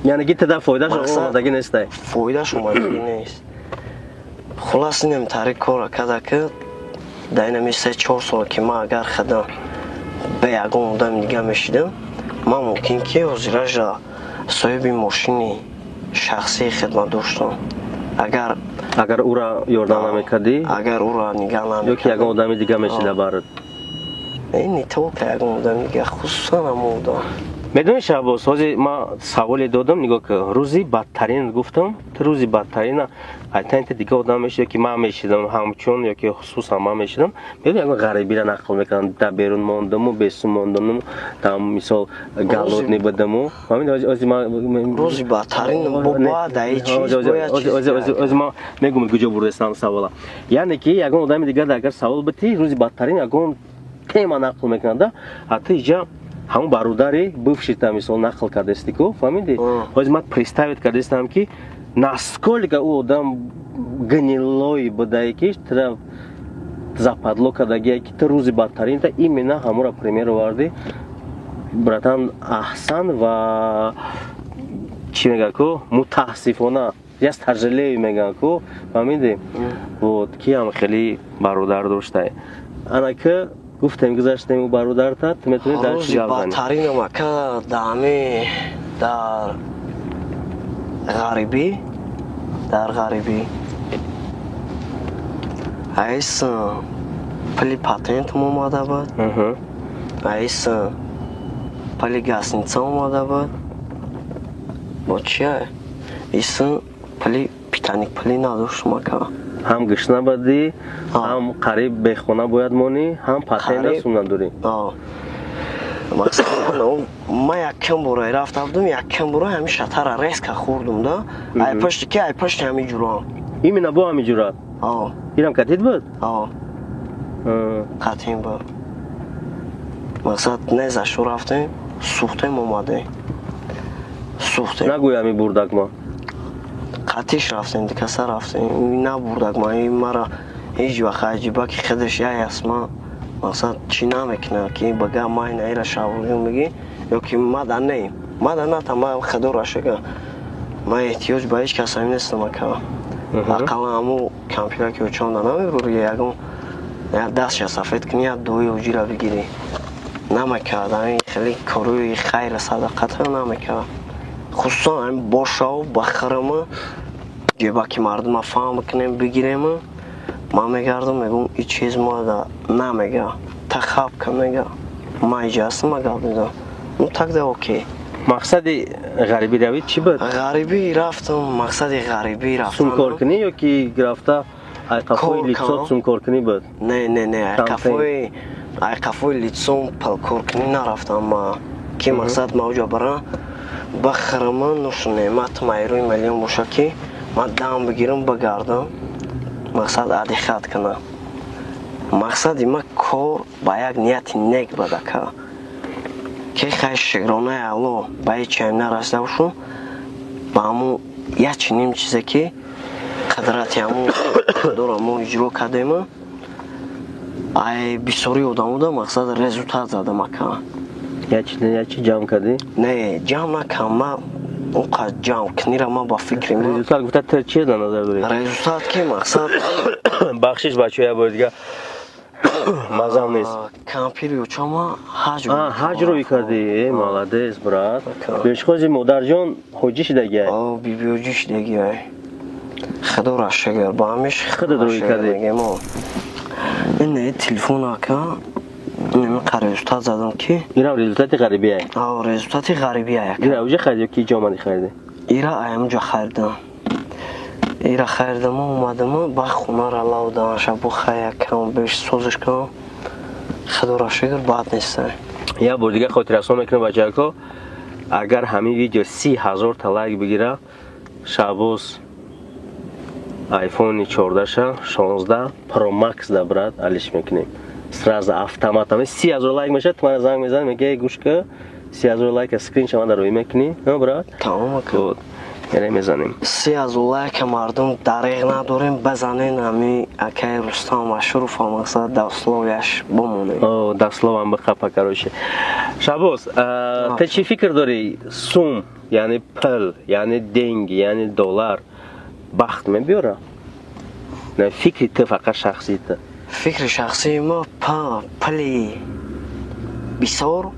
Яъне ки теда фоидаш омадагӣ нестай? Фоидаш омадагӣ нест. Хулас, инам тари кора када, ки дар инами 3-4 сола ки ман агар худам бе ягон одами дига мешидам, ман мумкин ки ҳозиража соҳиби мошини шахсии хидмат доштам, агар Агар ӯра ёрдам намекардӣ? Агар ӯра нигаҳ Ё ки ягон одами дига мешида барат? Не только ягон одами дига, хусусан ҳамон одам. Медонӣ, Шаҳбоз, ҳозир ман саволе додам, нигоҳ ки рӯзи бадтарин гуфтам, ту рӯзи бадтарина айтанта дига одам мешид, ки ман мешидам ҳамчун, ё ки хусусан ман мешидам, медонӣ, ягон ғарибиро нақл мекардам, дар берун мондаму, бесум мондаму, там, мисол, голодный будаму. Ҳозир ман Рӯзи бадтарин бояд даи чиз бояд чиз. Ҳозир ман мегӯм, куҷо бурдастам савола. Яъне ки ягон одами дигар агар савол битӣ, рӯзи бадтарин ягон тема нақл мекунада, а ту иҷа ҳамон бародари бывший-та, мисол, нақл кардасти ку, фаҳмидӣ? Ҳозир ман представить кардастам, ки насколько ӯ одам гнилой будае, ки тра западло кардагие, ки ту рӯзи бадтаринта именно ҳамонро пример овардӣ. Братан, аҳсан. Ва чӣ мегӯяд ку, мутаассифона, я сожалею мегӯянд ку, фаҳмидӣ? Вот ки ҳам хеле бародар доштае. Ана ки гуфтем, гузаштем ӯ бародарта, ту метавонӣ дар чӣ Рӯзи гап занӣ? бадтаринам, ака, даами дар ғарибӣ аис пули патентам омада буд, аис пули гостиница омада буд, бо чия ис пули питаник, пули надоштум, ака. Ҳам гушна бадӣ, ҳам қариб бехона бояд монӣ, ҳам патента сум надорӣ. Мақсад, ман якам бора рафта будам, якам бора ҳамин шатара резко хӯрдум да, ай пашти ки, ай пашти ҳамин ҷурам. Именно бо ҳамин ҷурат? Инам катид буд? Қатин буд. Мақсад, незашу рафтем, сӯхтем, омадем, сӯхтем. Нагӯй, ҳамин бурдак ма? Қатиш рафтем, дикаса рафтем, набурдак ма. Мара ҳеҷ вақт аҷиба ки худаш яй аст, ма, мақсад, чӣ намекунад, ки бага май наира шаврӯ мегӣ ё ки мада не, мада ната. Ма, худоро шукр, ман эҳтиёҷ ба ҳеҷ кас ҳам нестам, ака. Ақаллан ҳамо кампира ки очонда намебурӣ, ягон як дастша сафед кунӣ, як дуои оҷира бигирӣ, намекард. Ҳамин хеле корои хайра садақата намекард, хусусан ҳамин бошаву ба хирама ҷебаки мардума фаҳм бикунем, бигирему. Ман мегардам, мегӯм, и чиз мода намега, тахабка мега, ман иҷа ҳастам, ма гап мезанам, ну тогда окей. Мақсади ғарибӣ равӣ чӣ буд? Ғарибӣ рафтам, мақсади ғарибӣ рафтам Сумкоркунӣ ё ки рафта айқафои Кор лицо кардам. сумкоркунӣ буд? Не, не, не, Кампейн. айқафои лицом коркунӣ нарафтам ма, ки мақсад, ма уҷа барам, бахарама, нушу неъмат майрӯи миллион боша, ки ман дам бигирам, багардам, мақсад, адихат кунам. Мақсади ма кор ба як нияти нек бад, ака, ки хай, шукронаи Алло, ба ҳеҷ чиам нарасида бошум, ба ҳамун як чиним чизе ки қадрати ҳамун дора мо иҷро кардема, ай бисёри одамода, мақсад, результат задам, ака. Як чи ҷамъ кардӣ? Не, ҷамъ накам, ма он қадр ҷамъ кунира, ма ба фикри ма Результат гуфта, ту чи дар назар дорӣ? Результат ки, мақсад, Бахшиш, бачаҳо, як бори дига мазам нест. Кампири очама ҳаҷ. Ҳаҷ рӯй кардӣ? Э, молодец, брат. Бешхози модарҷон ҳоҷӣ шидагиай? Бибиоҷӣ шидагиай, худоро шукр, ба ҳамиш. Худат рӯй кардӣ? Мегем, ин телефон, ака. Ин результат задам ки. Инам результати ғарибия. А, результати ғарибия. Ира уҷа хариди ё ки ҷо омади хариди? Ира аямҷо харидам. Ира харидам, омадам ба хонара, лавдан шабу хая кам беш созиш кам. Худоро шукр, бад нест. Як бор дига хотиррасон мекунам, бачако, агар ҳамин видео 30 000 та лайк бигира, Шаҳбоз айфони 14-ша 16 Pro Max да, брат, алиш мекунем сразу, автоматом. 30 000 лайк мешавад, ту мана занг мезанӣ, мегӯяй: «Гӯш ка, 30 000 лайка, скрин шама дар рӯй мекунӣ, брат?» Тамом. Вот, яъне мезанем. 30 000 лайка, мардум, дареғ надорем, базанен. Ҳами акаи Рустам Ашуров мақсад дар условияш бомонем. Дар словам биқапа. Короче, Шаҳбоз, ту чӣ фикр дорӣ? Сум, яъне пул, яъне деньги, яъне доллар бахт мебиёра? Не, фикри ту, фақат шахсии ту. Фикри шахсии ма, пули бисёр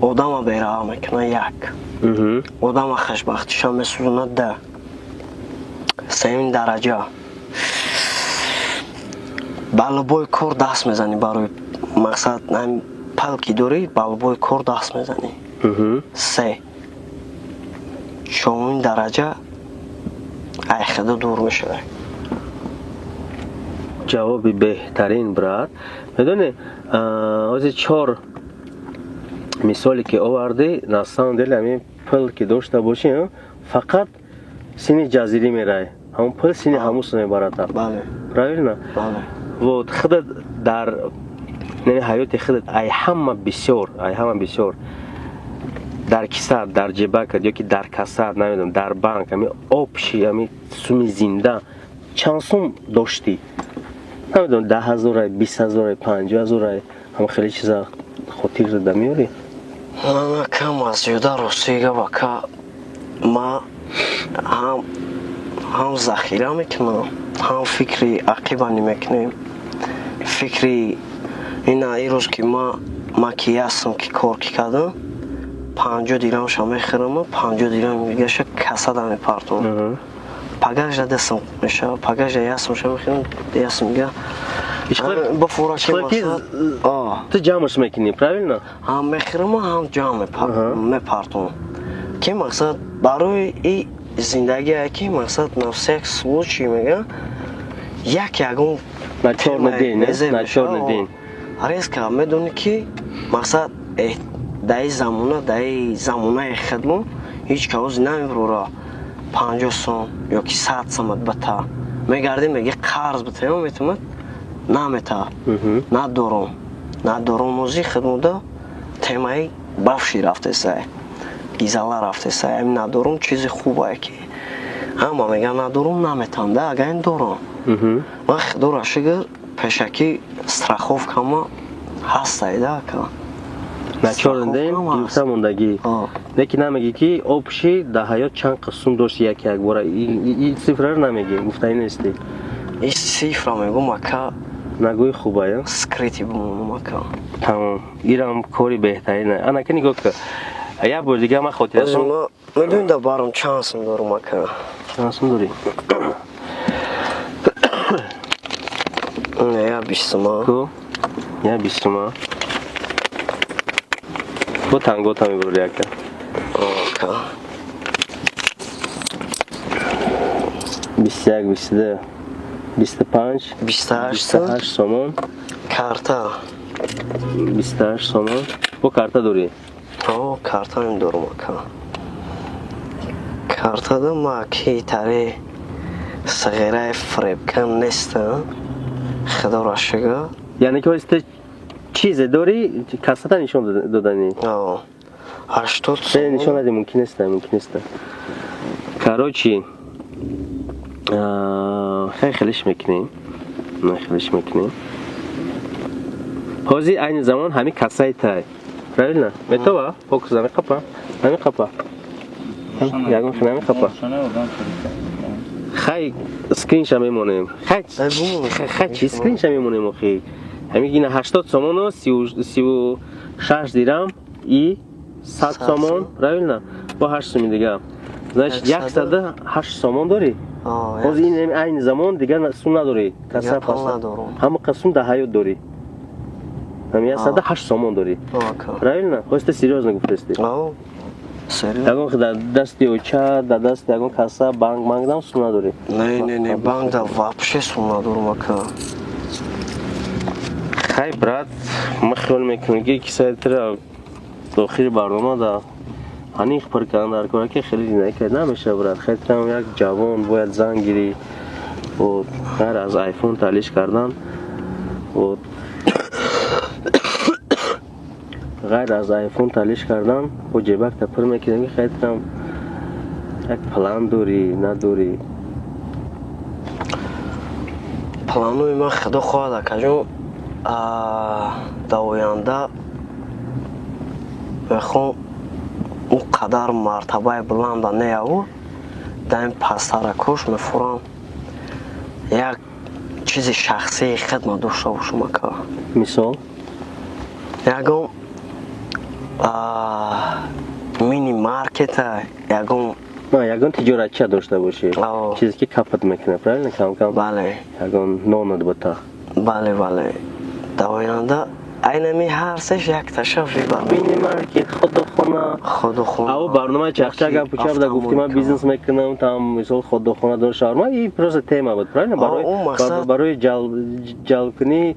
одама бераҳм мекунад, як. Одама хушбахтиша месӯзонад, да. Сеюм дараҷа, ба любой кор даст мезанӣ барои мақсад. Пул ки дорӣ, ба любой кор даст мезанӣ. Се, чорумин дараҷа, ай худо дур мешавад. Ҷавоби беҳтарин, брат. Медонӣ, ҳозир чор мисоле ки овардӣ, на самом деле ҳамин пул ки дошта бошӣ, фақат сини ҷазирӣ мерай, ҳамон пул сини ҳамусо мебарата. Бале. Правильно? Бале. Вот худат дар ҳаёти худат ай ҳама бисёр дар кисат, дар ҷебакат ё ки дар кассат, намедонам, дар банк, ҳами общий ҳами суми зинда чанд сум доштӣ? Намедонам, 10 ҳазорай, 20 ҳазорай, 50 ҳазорай, ҳама хеле чиза хотир зада меёрӣ? Мана, кам аз зиёда, ростӣ гап, ака, ма ҳам захира мекунам, ҳам фикри ақибани мекунем. Фикри ина ирӯз ки ма ки ястам, ки кор ки кардам, 50 дирамша мехӯрам, 50 дирам дигаша касада мепартом. Пагажда дастам мешава, пагажда ясмша мехӯрам, ясм дига бафора. Ту ҷамъш мекунӣ, правильно? Ҳам мехӯрам, ҳам ҷамъ мепартом, ки мақсад барои и зиндагие ки мақсад на всякий случай, мега, як ягон. На чёрный день, на чёрный день. Резко медонӣ, ки мақсад даи замона, даи замонаи хидмо ҳеҷ кавози намебурора 50 сом ё ки 100 сомат бата. Мегардӣ, меги қарз битаё, метавонад намета. Надорум, надорум. Ози хидмода темаи бафши рафтесай, гизала рафтесай. Ами надорум чизи хубае, ки ҳама меган надорум, наметам да. Агар ин дорам, ман, худоро шукр, пешакӣ страховкама ҳастай да, ака. На чёрный день гирифта мондагӣ. Лекин намегӣ, ки общий дар ҳаёт чанд қисм дошти, як якбора и цифраро намегӣ, гуфтанӣ нестӣ? И цифра мегум, ака. Нагӯи, хубая. Скрытый бимонам, ака. Тамом, ирам кори беҳтарина. Анака, нигоҳ ка, як бор дига ман хотирасон. Медонӣ, да баром чанд сум дорум, ака? Чанд сум дорӣ? Я 20 сума. Ку, я 20 сума бо тангота мебурӣ, ака? Ака. 21, 22, 25. 28. 28 сомон. Карта. 28 сомон бо карта дорӣ? О, картаам дорум, ака. Картада ма ки тари сағираи фиребкан нестам, худоро шукр. Яъне ки ҳози ту чизе дорӣ, кассата нишон доданӣ? 80. Не, нишон нади, мумкин неста, мумкин неста. Короче, хеле хелиш мекунем, хелиш мекунем. Ҳозир айни замон ҳамин кассаи тай, правильно? Метова фокус намеқапа, намеқапа, ягон хел намеқапа. Хай, скринша мемонем. Хай, чи скринша мемонем? Охи, ҳамин ина 80 сомону 36 дирам и 100 сомон, правильно? Бо 8 суми дига, значит, 108 сомон дорӣ. Ҳозир ин айни замон дигар сум надорӣ? Каса надорам. Ҳама сум дар ҳаёт дорӣ? Ҳами 108 сомон дорӣ, правильно? Ҳозир ту серьёзно гуфтасти? Ягон дар дасти оча, дар дасти ягон каса, банк манкдам сум надорӣ? Не, не, не, банкда вообще сум надорам, ака. Хай, брат, ма хиёл мекунам, ки кисаи тира дохили барнома да аниқ пур кардан дар кора, ки хеле зиндагӣ кард намеша, брат. Хай, тирам як ҷавон, бояд зан гирӣ. Вот, ғайр аз айфон талиш кардан, вот, ғайр аз айфон талиш кардан, бо ҷебакта пур мекунем, ки хай, тирам як план дорӣ, надорӣ? Планои ман, худо хоҳад, акаҷон, дар оянда мехоҳам ӯ қадар мартабаи буланда неяву, дар ин пасттаракош мефурам, як чизи шахсии хидмат дошта бошам, ака. Мисол? Ягон мини маркета, ягон Ягон тиҷоратча дошта бошӣ, чизе ки капат мекунад, правильно, кам кам? Бале. Ягон нонат бута. Бале, дар оянда айнами ҳар сеш якташа выбор. Мини маркет, ходохона. Ходохона. Ав барномаи чахча гапу чап да гуфти, ман бизнес мекунам, там, мисол, ходохона дор, шаурма, и просто тема буд, правильно? Барои ҷалбкунӣ,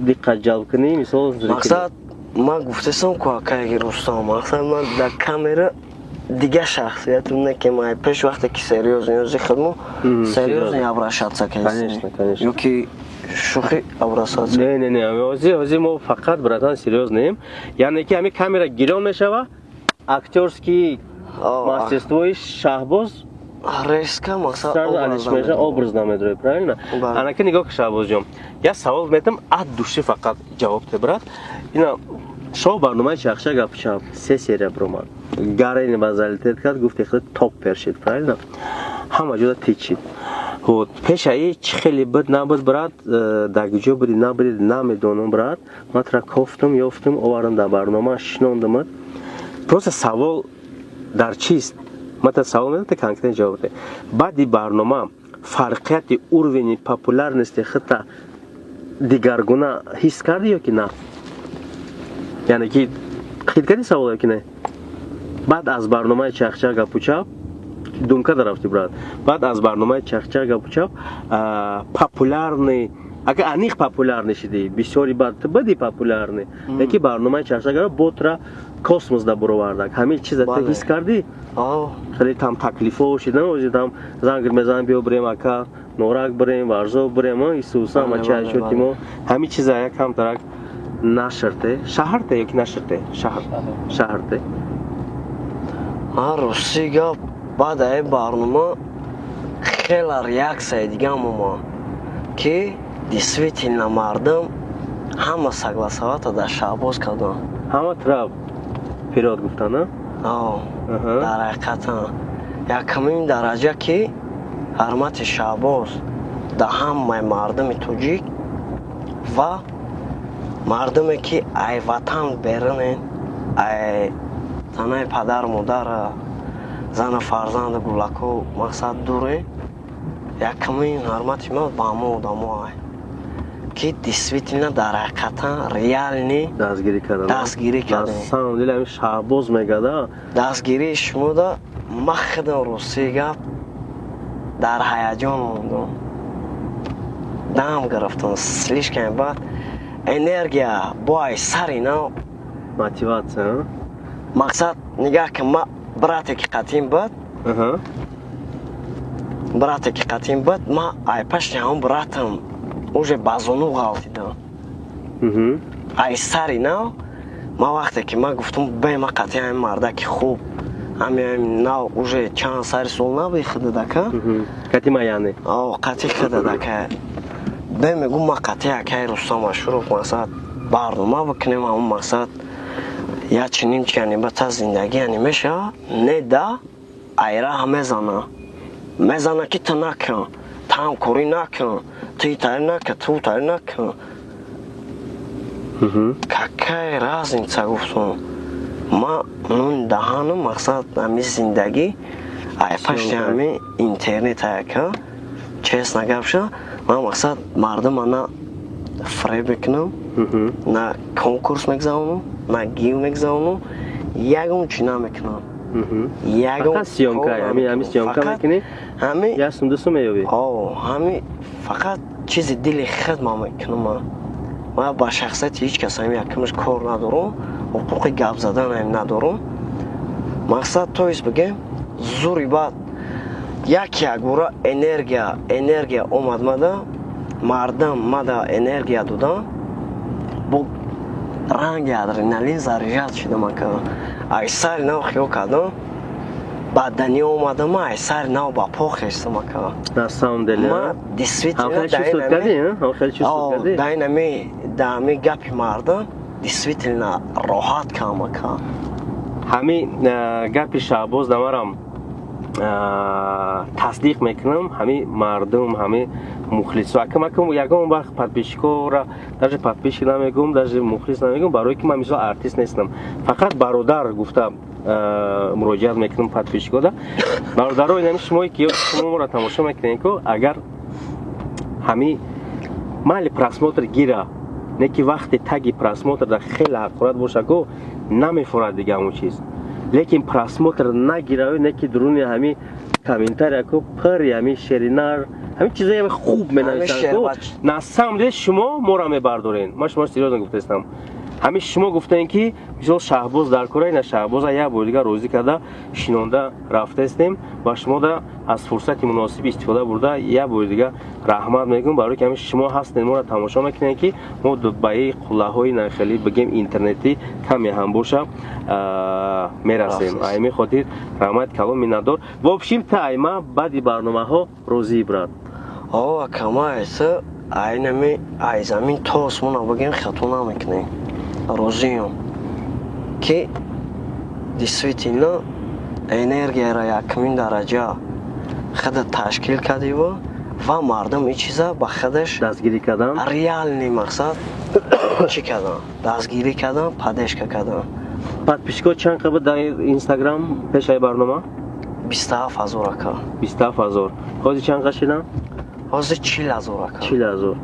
диққат ҷалбкунӣ, мисол. Мақсад, ман гуфтесам ку, акаи Рустам, мақсад, ман дар камера дигар шахсиятам не, ки ман пеш вақте ки серьёзно ёзи худмо серьёзно обращаться Конечно, конечно. Ё ки шӯхӣ обращаться. Не, не, не, ҳозир мо фақат, братан, серьёзно ем, яъне ки ҳамин камера гирён мешава, актёрский мастерство и Шаҳбоз Резко, мақсад, меша, образ намедрои, правильно? Анаки нигоҳ ки, Шаҳбозҷон, як савол метам, от души фақат ҷавоб те, брат. Ина шоу барномаи чахча гапчап се серия биромад, гарени ба залитет кард, гуфти хеле топ першид, правильно? Ҳама ҷода тичид. Вот, пешаи чӣ хеле буд, набуд, брат, дар куҷо буди, набуди, намедонам, брат. Ман тра кофтум, ёфтум, овардам дар барнома, шинондамат. Просто савол дар чист? Ман та савол медам, та конкретно ҷавоб де. Баъди барнома фарқияти уровень и популярности худта дигаргуна ҳис кардӣ ё ки на? Яъне ки қид кардӣ савол ё ки не? Баъд аз барномаи чахча гапучап думка дарафти, брат, баъд аз барномаи чахча гапучап популярный, агар аниқ популярный шидӣ, бисёри баъд ту бади популярный, леки барномаи чахча гап ботра космос да буровардак, ҳамин чиза ту ҳис кардӣ? Хеле там таклифо шида, ози там занг мезанам, биё бирем, ака, Норак бирем, Варзоб бирем, исуса мача шоти мо, ҳамин чиза якам тарак нашрте, шаҳрте ёки нашрте, шаҳр, шаҳрте? Рости гап, баъд аи барнома хела реаксияи дигам омад, ки действительно мардум ҳама согласоваться дар Шаҳбоз карданд. Ҳама тра вперёд гуфтанд? Дар ҳақиқатан якумин дараҷа, ки ҳурмати Шаҳбоз дар ҳамаи мардуми тоҷик ва мардуме, ки ай ватан берунен, ай танаи падару модара, зану фарзанду гулако, мақсад, дуре, якумин ҳурмати ман ба ҳама одамо ай, ки действительно, дар ҳақиқатан, реально дастгирӣ кардан. Дастгирӣ кардем. Самом деле ҳамин Шаҳбоз мегада. Дастгирии шумода ман худам, рости гап, дар ҳаяҷон мондум, дам гирифтам слишком, баъд энергия бо ай сари нав. Мотивация. Мақсад, нигаҳ ки, ма брате ки қатим буд, брате ки қатим буд, ма ай пашти ҳамон братам уже ба зону ғалтидам. Ай сари нав ма вақте ки ма гуфтум, бе, ма қатъи ҳамин мардаки хуб, ҳамин нав уже чанд сари сол наби хидадака. Кати ма, яъне? Қатъи хидадака, бе, мегум, ма қатъи акаи Рустам Ашуров, мақсад, барнома бикунем, ҳамон, мақсад, я чунин чияни бата зиндагӣ, яъне мешава, не да айраҳ мезана, мезана, ки ту накун, ту ҳамкорӣ накун, ту итари накун, ту утари накун. Какая разница, гуфтум, ма нун даҳану, мақсад, ҳами зиндагӣ. Ай пашти ҳами интернет аяка, честно гап шуда, ман мақсад мардума на фреб мекунам, на конкурс мегзаронам, на гив мегзаронам, ягон чӣ намекунам. Ягон. Фақат съёмка, ҳами съёмка мекунӣ? Ҳами. Як сум, 2 сум меёбӣ. О, ҳами фақат чизи дили худ ман мекунам. Ман ба шахсияти ҳеҷ кас ҳами якумаш кор надорам, ҳуқуқи гап задан ҳам надорам. Мақсад, то есть бигем, зури баъд як якбора энергия омад мада, мардам мада энергия додан, бо ранги адреналин заряжать шудам, ака. Ай сари нав хиёл кардам, ба дунё омадам, ай сари нав ба по хестам, ака. На самом деле. Ма действительно Ҳам хеле чувствовать кардӣ, ҳам хеле чувствовать кардӣ. Да, инами да ҳами гапи мардам действительно роҳат кам, ака. Ҳами гапи Шаҳбоз намарам тасдиқ мекунам. Ҳами мардум, ҳами мухлисо, акам, акам, ягон вақт подписчикора даже подписчик намегӯм, даже мухлис намегӯм, барое ки ман мисол артист нестам. Фақат бародар гуфта муроҷиат мекунам подписчикода. Бародаро, инами шумое ки шумо моро тамошо мекунед ку, агар ҳами майли просмотр гира, не ки вақте таги просмотр дар хеле ҳақорат боша ку, намефорад дига ҳамон чиз. Лекин просмотр нагиравӣ, не ки дуруни ҳами комментария ку пури ҳами шеринар, ҳамин чизое хуб менависанд ку, на самом деле шумо моро мебардорен. Ман шумо серьёзно гуфтаистам. Ҳамин шумо гуфтаем, ки мисол Шаҳбоз дар кора, ина Шаҳбоза як бор дигар розӣ карда, шинонда рафтаистем ва шумода аз фурсати муносиб истифода бурда, як бори дигар раҳмат мегӯм, барои ки ҳамин шумо ҳастед, моро тамошо мекунед, ки мо ба и қуллаҳои нахелӣ, бигем, интернетӣ каме ҳам боша, мерасем. Ҳамин хотир раҳмати калон, миннатдор. В общем, та айма баъди барномаҳо розӣ, брат? О, акамаеса, айнами ай замин то осмона бигем, хато намекунем. Розиём, ки действительно энергияро якумин дараҷа худа ташкил кардиву ва мардум ин чиза ба худаш дастгирӣ кардан. Реальный мақсад чӣ кардан, дастгирӣ кардан, поддержка кардан. Подписчико чанд қабр дар Инстаграм пешаи барнома? 27 000, ака. 27 000. Ҳозир чанд қа шидан? Ҳозир 40 000, ака. 40 000.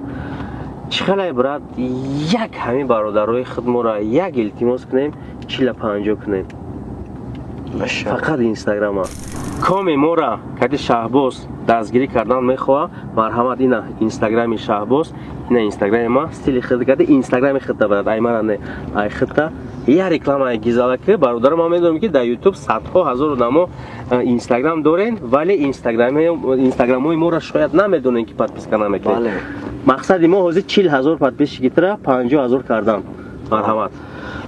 Чӣ хелай, брат, як ҳамин бародарои худморо як илтимос кунем, чила панҷо кунем фақат Инстаграма. Коми мора кади Шаҳбоз дастгирӣ кардан мехоҳа, марҳамат, ина Инстаграми Шаҳбоз, ина Инстаграми ма. Стили худ кади Инстаграми худта, брат, ай мара не, ай худта я реклама гизала ки. Бародаро, ман медонам, ки дар Ютуб садҳо ҳазор одамо Инстаграм дорен, вале инстаграмҳои моро шояд намедонем, ки подписка намекунед. Мақсади мо ҳозир 40 000 подписчики тра 50 000 кардан. Марҳамат.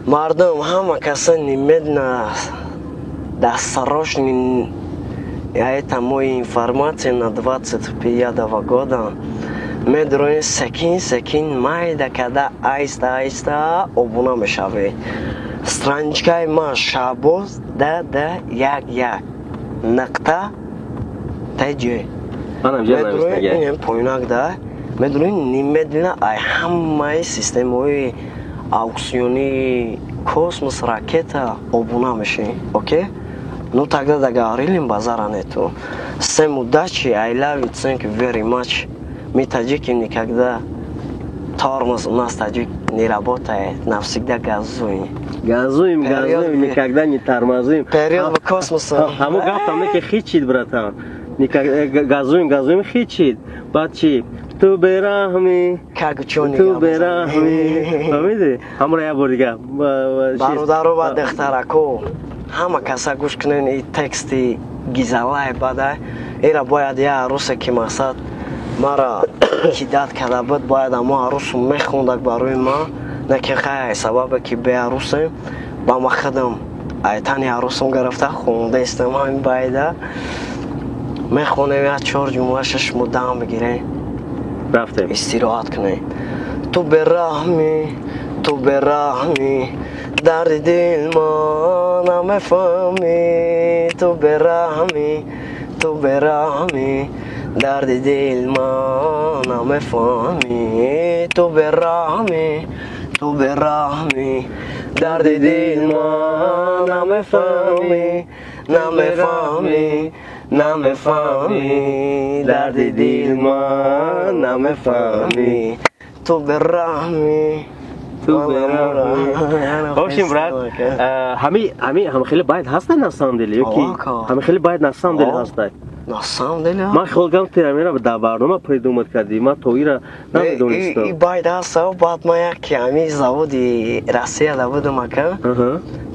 Мардум, ҳама каса немедленно, досрочный. Это моя информация на 25 года. Медроин секин секин, майда када, айста айста обуна мешавед. Страничкаи ман Шаҳбоз ДД11.ТЖ. Поинак да медонед, немедленно ай ҳамаи системаҳои аукциони космос, ракета обуна мешавед. Окей, ну тогда договорились, базара нету. Всем удачи, I love you, thank you very much. Мы, таджики, никогда тормоз у нас, таджик, не работает, навсегда газуем. Газуем, газуем, никогда не тормозим. Вперед в космос. Ҳамо гаптам не ки хичид, братан. Газуем, газуем, хичид. Баъд чи? Ту бераҳмӣ. Как учёный. Ту бераҳмӣ. Фаҳмидӣ? Ҳамора як бор дига. Бародаро ва духтарако, ҳама каса гӯш кунен, и тексти гизалай бада ира бояд я арӯсе ки мақсад мара кидать карда буд, бояд амо арӯсу мехондак барои ман, не ки хай сабабе ки беарӯсем, ба ма худам айтани арӯсум гирифта хондаистам. Ҳамин байда мехонем, як чор ҷумла, шаш муддам бигирем. Рафтем. Истироҳат кунем. Ту бераҳмӣ, ту бераҳмӣ, дарди дил ма намефаҳмӣ. Ту бераҳмӣ, ту бераҳмӣ, дарди дил ма намефаҳмӣ. Ту бераҳмӣ, ту бераҳмӣ, дарди дил ма намефаҳмӣ, намефаҳмӣ. Намефаҳмӣ дарди дил ман, намефаҳмӣ, ту бераҳмӣ. Ту бераҳмӣ. В общем, брат, ҳами хеле байд ҳастанд на самом деле, ёки ҳами хеле байд на самом деле ҳастанд? На самом деле. Ман хиёл кардам, ти ҳамира дар барнома придумать кардӣ, ман то ира намедонистам. И байд ҳаста. Баъд ман яке ҳами заводи Россияда будам, ака,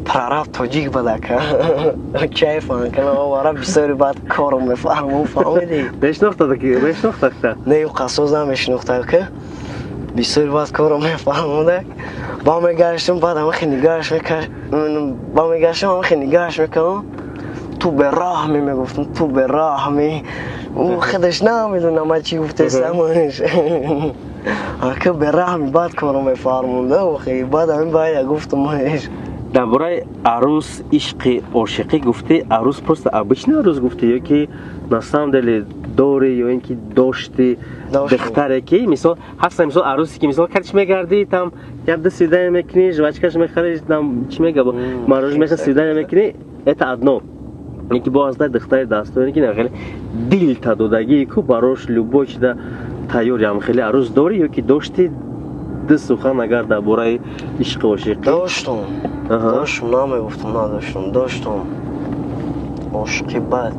прораб тоҷик буд, ака, кайфан кана вара бисёри, баъд кором мефаҳмам, фаҳмидӣ? Мешнохтакта? Не, қасоз намешинохта, ака, бисёри баъд кором мефаҳмода. Ба мегаштам, баъд ҳамахе нигаҳаш мекард, ба мегаштам, ҳамахе нигаҳаш мекардам, ту бераҳмӣ мегуфтам, ту бераҳмӣ. Ӯ худаш намедонам ман чӣ гуфтестамаш, ака, бераҳмӣ. Баъд кором мефармонда, охи, баъд ҳамин байда гуфтамаш. Дар бораи арӯс, ишқи ошиқӣ гуфтӣ. Арӯс, просто обычный арӯс гуфтӣ ё ки на самом деле дорӣ, ё ин ки дошти духтаре, ки мисол ҳаста, мисол арӯсе, ки мисол кардиш мегардӣ, там як ду свидание мекунӣ, жвачка ш мехарӣ, там чӣ мега, мороженое меха, свидание мекунӣ, это одно. Яки бо ҳаста духтари дастоне, ки хеле дилта додагӣ ку, барош любой чида тайёр, ям хеле арӯс дорӣ ё ки дошти? Ду сухан агар дар бораи ишқи ошиқӣ. Доштум, доштум, намегуфтум надоштум, доштум. Ошиқи бад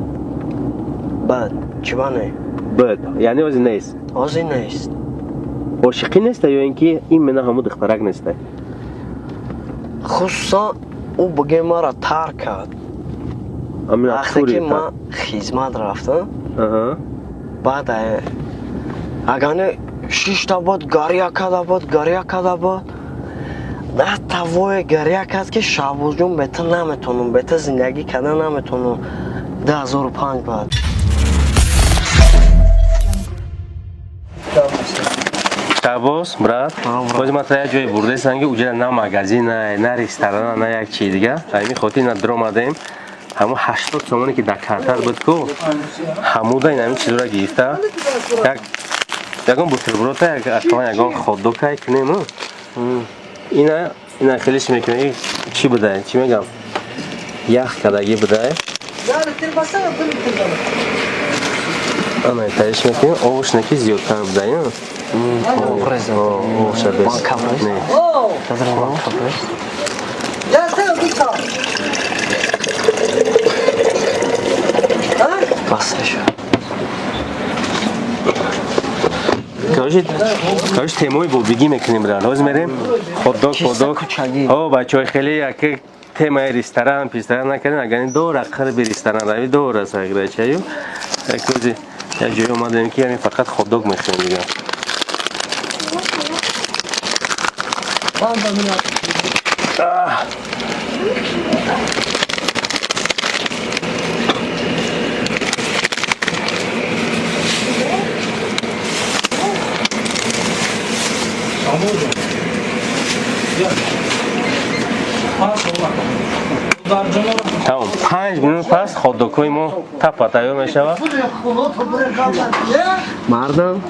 бад чӣ ба не? Бад, яъне ози нест? Ози нест. Ошиқӣ неста ё ин ки именно ҳамун духтарак неста? Хусусан ӯ бигем маро тарк кард вақте ки ман хизмат рафтам. Баъд агане шишта буд, гарья карда буд, гарья карда буд, да тавое гарья кард, ки Шаҳбозҷон, бета наметонам, бета зиндагӣ карда наметонам. 2005 баъд. Шаҳбоз, брат, бози ман та як ҷое бурдесам, ки уҷа на магазина, на ресторана, на як чизи дига. Ҳамин хотир на дуромадем. Ҳамун 80 сомоне, ки дар картат буд ку, ҳамуда ин ҳамин чизора гирифта, як ягон бутерброда, як ақаллан ягон хот-дог ай кунем. Ина хелиш мекунем. Чӣ будай, чӣ мегам, ях кардагӣ будай. Ана тариш мекунем, овошне ки зиёдтар будай. Овоша бес не. Басаша. Короче, темои бобигӣ мекунем, брат. Ҳозир мерем хот-дог, хот-дог. О, бачаҳои, хеле яке темаи ресторан, писторан накардем. Агар дора қирби ресторан рави, дора саграчаю. Як рӯзи як ҷое омадем, ки ҳамин фақат хот-дог мехӯрем дига. Тамом, 5 минут пас хот-дог ҳои мо тапа тайёр мешавад. Мардам,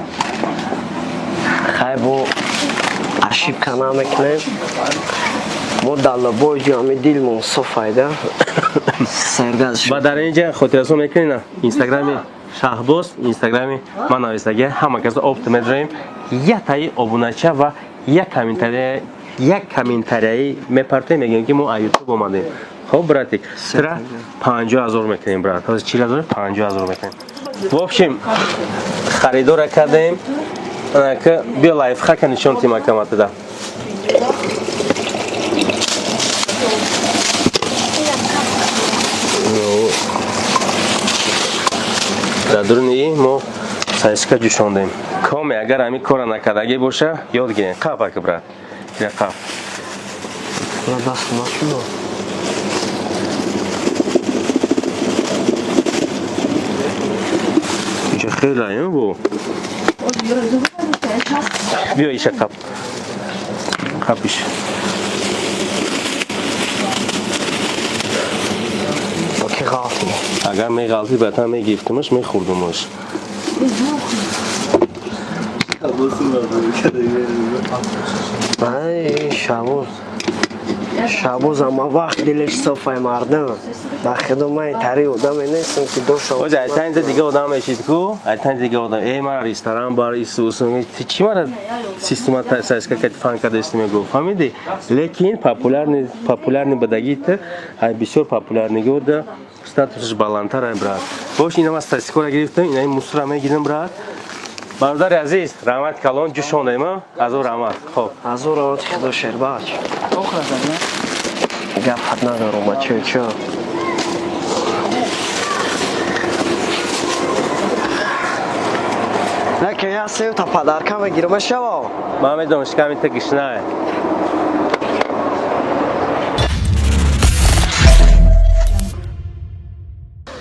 хай, бо ошибка намекунем. Мо даллабои ҷами дилмон софайда саргаз. Ва дар ин ҷа хотиррасон мекунем, на инстаграми Шаҳбоз, инстаграми ман нависагия, ҳама касо опт медроем, яктаи обунача ва як комментария, як комментарияи мепартоем, мегӯем, ки мо аз Ютуб омадем. Хоб, братик, тра 50 000 мекунем, брат. Ҳозир 40 000, 50 000 мекунем. В общем, харидора кардем. Анака биё, лайфхака нишон тим акаматада. Дар дуруни мо сосиска ҷӯшондем. Коме агар ҳамин кора накардагӣ боша, ёд гирем. Қап, ака, брат, қап. Даст нашудо. Инҷа хеле бу. Биё, иша қап. Қапиш. Ки ғалти. Агар меғалтӣ, баъдан мегирифтимаш, мехӯрдумаш. Ай, Шабоз. Шабоз ама вақт дилаш софай, мардам. Ба худо, ман тари одаме нестам, ки доша. Ози айтанҷа дига одам мешид ку, айтанҷа дига одам. Эй, мара ресторан бар исусу ти чӣ мара система сайска кати фан кадести мегуфт. Фаҳмидӣ? Лекин популярный, популярный бадагита, ай бисёр популярный года статусаш баландтар ай, брат. Бош, ина ман статистикаро гирифтам, ина мусора мегирам, брат. Бародари азиз, раҳмат калон, ҷӯшондем, а? Азор раҳмат. Хоб. Азор раҳмати худо, Шербач. Гапат надорум, бачо, чо. Наке я севта подарка мегирам, шаво. Ман медонам, шиками та гишнае.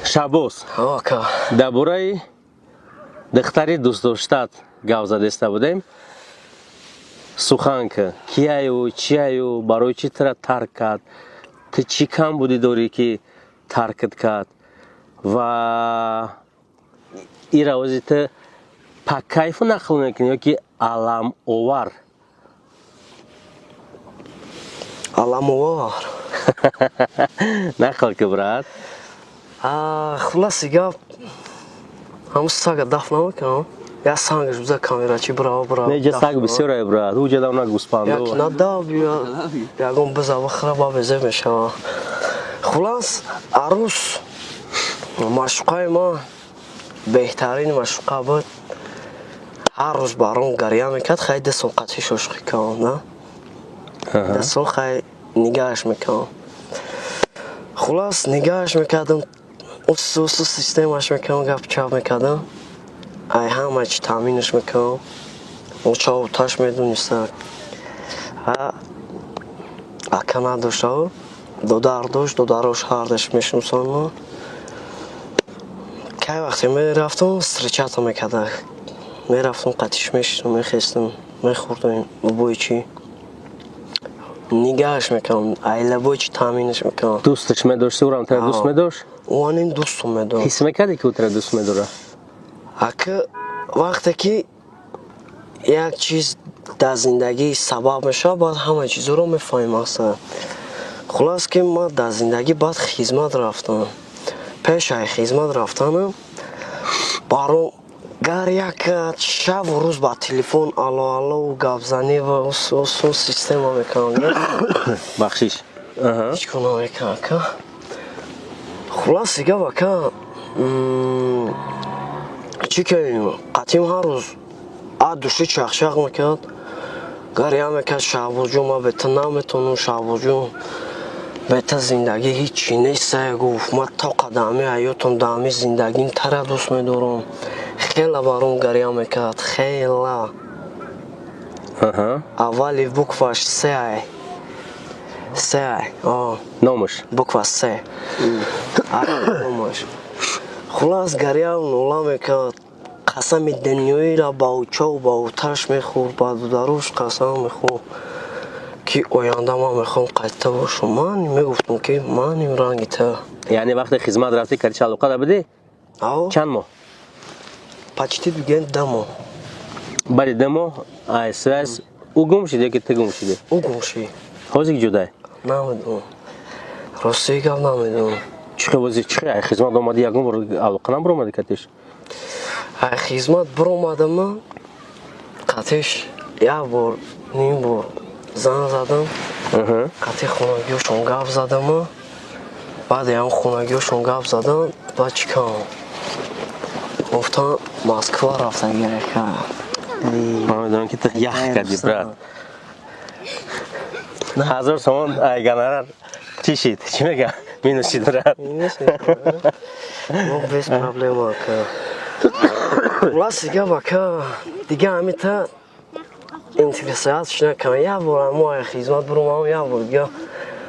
Шабоз. Ока. Дар бораи духтари дӯстдоштат гап задеста будем. Сухан ки кияю, чияю, барои чӣ тура тарк кард, ту чӣ кам будӣ дорӣ, ки таркат кард, ва ира ози ту па кайфу нақл мекунӣ ё ки аламовар? Аламовар. Нақл ки, брат. Хулоси гап, ҳамун сага даф намекунам. Я сангаш биза камерачи бирава, бирава. Неҷа саг бисёр, брат, уҷа давна гӯспандо. Як надав бия, ягон биза бихӯра, ба безеб мешава. Хулас, арӯс маъшуқаи ма, беҳтарин маъшуқа буд. Ҳар рӯз баром гарья мекард. Хай, 2 сол қатъи шошқӣ кардам, на 2 сол. Хай, нигаҳаш мекардам. Хулас, нигаҳаш мекардам, усу усу системаш мекардам, гап чап мекардам, ай ҳама чи таъминаш мекардам. Оча оташ медониста, ака надоштав, додар дошт, додарош ҳардаш мешиносанд. Кай вақте мерафтам, встречаться мекарда, мерафтам, қатиш мешидам, мехестам, мехӯрдем, любой чи нигаҳаш мекардам, ай любой чи таъминаш мекардам. Дӯсташ медошти, урам тара дӯст медошт? Уанин дӯстум медошт. Ҳис мекардӣ, ки ӯ тара дӯст медорад? Ака, вақте ки як чиз дар зиндагӣ сабаб мешавад, баъд ҳама чизоро мефаҳмем аста. Хулас, ки ман дар зиндагӣ баъд хизмат рафтам. Пеш ай хизмат рафтанам баро гар як шабу рӯз ба телефон алло, алло, гапзанӣ ва усу система мекардам. Бахшиш. Ҳеҷ кор намекард, ака. Хуласи гап, ака, чӣ кардем, қатим ҳар рӯз а души чахчах мекард, гарья мекард: «Шаҳбозҷон, ман бе ту наметавонам, Шаҳбозҷон, бе ту зиндагӣ ҳичи нест», гуфт. «Ман то қадами ҳаётам даами зиндагим тара дӯст медорам». Хела баром гарья мекард, хела. Аввали букваш се ай, се ай. Номаш? Буква се номаш. Хулас, гарья нола мекард, қасами дунёиро ба учову ба оташ мехӯрд, ба дударуш қасам мехӯрд, ки оянда ман мехоҳам қайта бошам. Ман мегуфтам, ки маним ранги та. Яъне вақте хизмат рафтӣ, кати алоқа да будӣ? Чанд моҳ? Почти бигӯем, 2 моҳ. Баъди 2 моҳ ай связь ӯ гум шид ё ки ту гум шидӣ? Ӯ гум шид. Ҳозир ҷудай? Намедонам, ростии гап, намедонам. Чӣ вози, чӣ ай хизмат омадӣ, ягон бор алоқа набаромадӣ катиш? Ай хизмат биромадама, қатиш як бор, ним бор занг задам, қати хонагиёшон гап задама. Баъди ҳам хонагиёшон гап задам, баъд чӣ кардам, гуфтам, Москва рафтагӣ. Ман медонам, ки ту ях кардӣ, брат. 1000 сомон ай гонорар чӣ шид, чӣ мегӯям, минус шид, брат. Ну, без проблема, ака. Хуласи гап, ака, дига ҳамита интересовать накардам. Як бор мо ай хизмат биромадам, як бор дига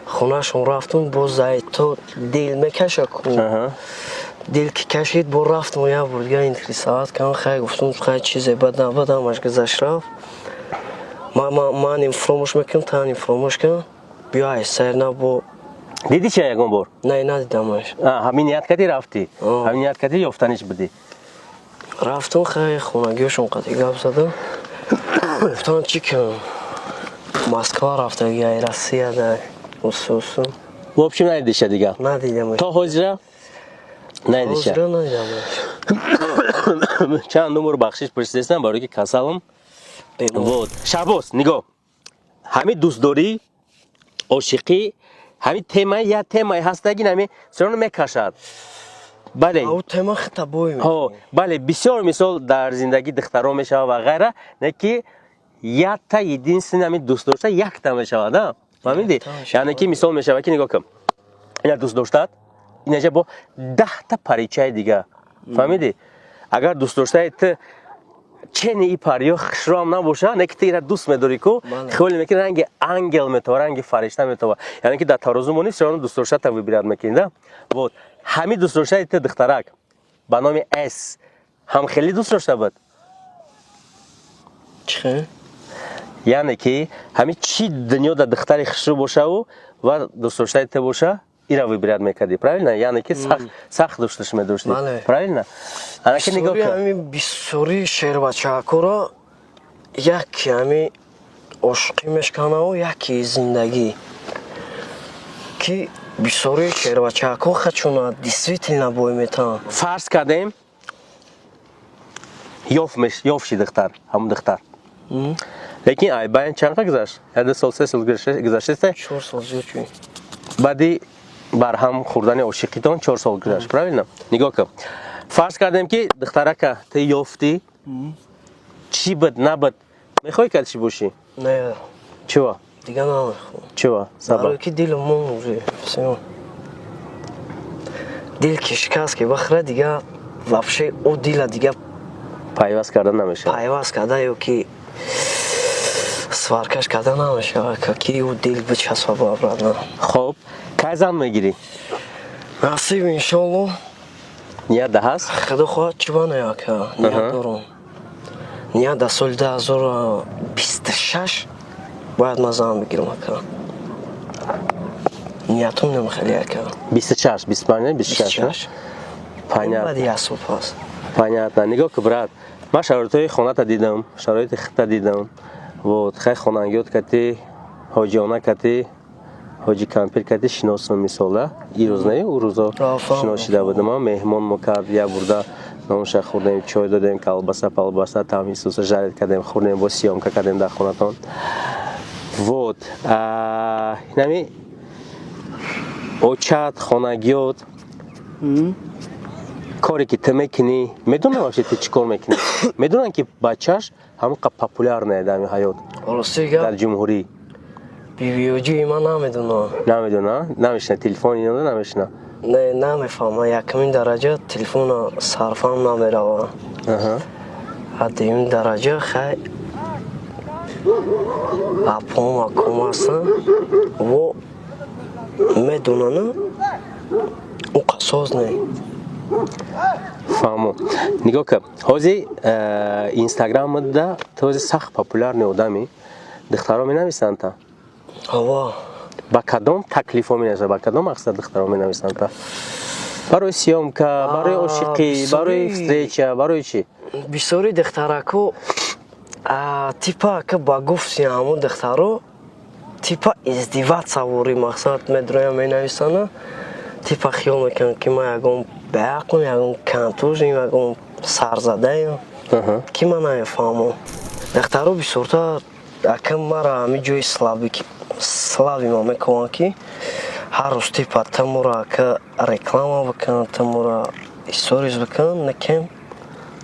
хонашон рафтум, боз ай то дил мекаша ку. Дил ки кашид, бо рафтум, як бор дига интересовать кардам. Хай, гуфтум, хай, чизе бад набад, ҳамаш гузашт, рафт. Маним фуромӯш мекунам, таним фуромӯш кунам, биё ай сайр на бо. Дидӣ чи ягон бор? Не, надидамаш. Ҳамин ният кардӣ, рафтӣ, ҳамин ният кардӣ, ёфтаниш будӣ? Рафтум, хай, хонагиёшон қати гап задам, гуфтам, чӣ кунам, Москва рафтаги, ай Россия да. Усусу. В общем, надидиша дига? Надидам. То ҳозира надидиша? Ҳозира надидам. Чанд номер бахшиш пурсидестам, барои ки касалам. Вот, Шаҳбоз, нигоҳ, ҳамин дӯстдорӣ, ошиқӣ, ҳамин тема як темае ҳастаги, ҳамин сироно мекашад, бале. Ау тема хита бой. Ҳо, бале, бисёр мисол дар зиндагӣ духтаро мешавад ва ғайра, не ки якта, единственный ҳамин дӯст дошта якта мешавад, а фаҳмидӣ? Яъне ки мисол мешавад, ки нигоҳ кун, ина дӯст доштат, инаҷа бо 10-та паричаи дига, фаҳмидӣ? Агар дӯст доштаи ту чени и париё хушроам набоша, не ки ту ира дӯст медорӣ ку, хиёл мекунӣ, ранги ангел метова, ранги фаришта метова. Яъне ки дар тарозу монӣ, всё равно дӯст доштата выбирать мекунӣ, да. Вот ҳамин дӯст доштаи ту, духтарак ба номи С, ҳам хеле дӯст дошта буд. Чӣ? Яъне ки ҳамин чӣ дунё дар духтари хушрӯ бошаву ва дӯстдоштаи ту боша, ира выбирать мекардӣ, правильно? Яъне ки сахт дӯсташ медоштӣ, правильно? Анаки нигоҳ кун. Ҳамин бисёри шербачаакоро яке ҳами ошиқӣ мешканаву яке зиндагӣ, ки бисёри шербачаакҳо хачуна действительно бой метаванд. Фарз кардем, ёфт ши духтар, ҳамун духтар, лекин айбайн чанд қа гузашт? Як, 2 сол, 3 сол гузаштеста? 4 сол зиёд шуд. Баъди барҳам хӯрдани ошиқитон 4 сол гузашт, правильно? Нигоҳ кун, фарз кардем, ки духтарака ту ёфтӣ, чӣ буд набуд, мехоҳӣ кад чӣ бошӣ? Не. Чива? Дига намехоҳам. Чива, сабаб? Барои ки дилам мон уже всё, дил ки шикаст, ки бахра, дига вообще ӯ дила дига пайваст карда намешавад. Пайваст карда ё ки сваркаш карда намешавад, ки ӯ дил бичаспа обратно. Хоб, кай зан мегирӣ? Насиб, иншолло. Ният да ҳаст? Худо хоҳад, чӣ яка ният дорам. Ният дар соли 2026 бояд ман зан бигирам, ака. Ниятум намехеле, ака. 26, 25, 26. Понятно. Баъди як сол пас. Понятно. Нигоҳ ку, брат, ман шароитҳои хоната дидам, шароити худта дидам. Вот хай, хонангиёт кати, ҳоҷиона кати, ҳоҷи кампир кати шиносам, мисола ирӯз не, ӯ рӯзо шинос шида будам. Меҳмон мо кард, як бурда нонша хӯрдем, чой додем, колбаса палбаса там исуса жарить кардем, хӯрдем, бо съёмка кардем дар хонатон. Вот инами очат, хонагиёт, коре ки ту мекунӣ, медонам вообще ту чӣ кор мекунӣ? Медонам, ки бачаш ҳамон популярный дар ҳаёт, дар ҷумҳурӣ. Бибиёҷии ман намедонам. Намедона, намешина, телефон инода намешина? Не, намефаҳма. Якумин дараҷа телефона сарфам намерава, а дуюм дараҷа хай, апом, аком ҳастанд, во медонана, ӯ қасоз не. Фаҳмо. Нигоҳ кар, ҳозир инстаграмда ту ҳозир сахт популярный одамӣ. Духтаро менависанд та? Ава. Ба кадом таклифҳо менависанд, ба кадом мақсад духтаро менависанд та? Барои съёмка, барои ошиқӣ, барои встреча, барои чӣ? Бисёри духтарако типа, ака, ба гуфти ҳамон духтаро, типа издеваться вори мақсад медроям, менависана, типа хиёл мекунам, ки ман ягон беақлм, ягон контужим, ягон сарзадаем, ки ман намефаҳмам. Духтаро бисёртар, ака, мара ҳамин ҷои слабый ма мекунанд, ки ҳар рӯз типа тумура, ака, реклама бикунанд, тумура сторис бикунанд, некем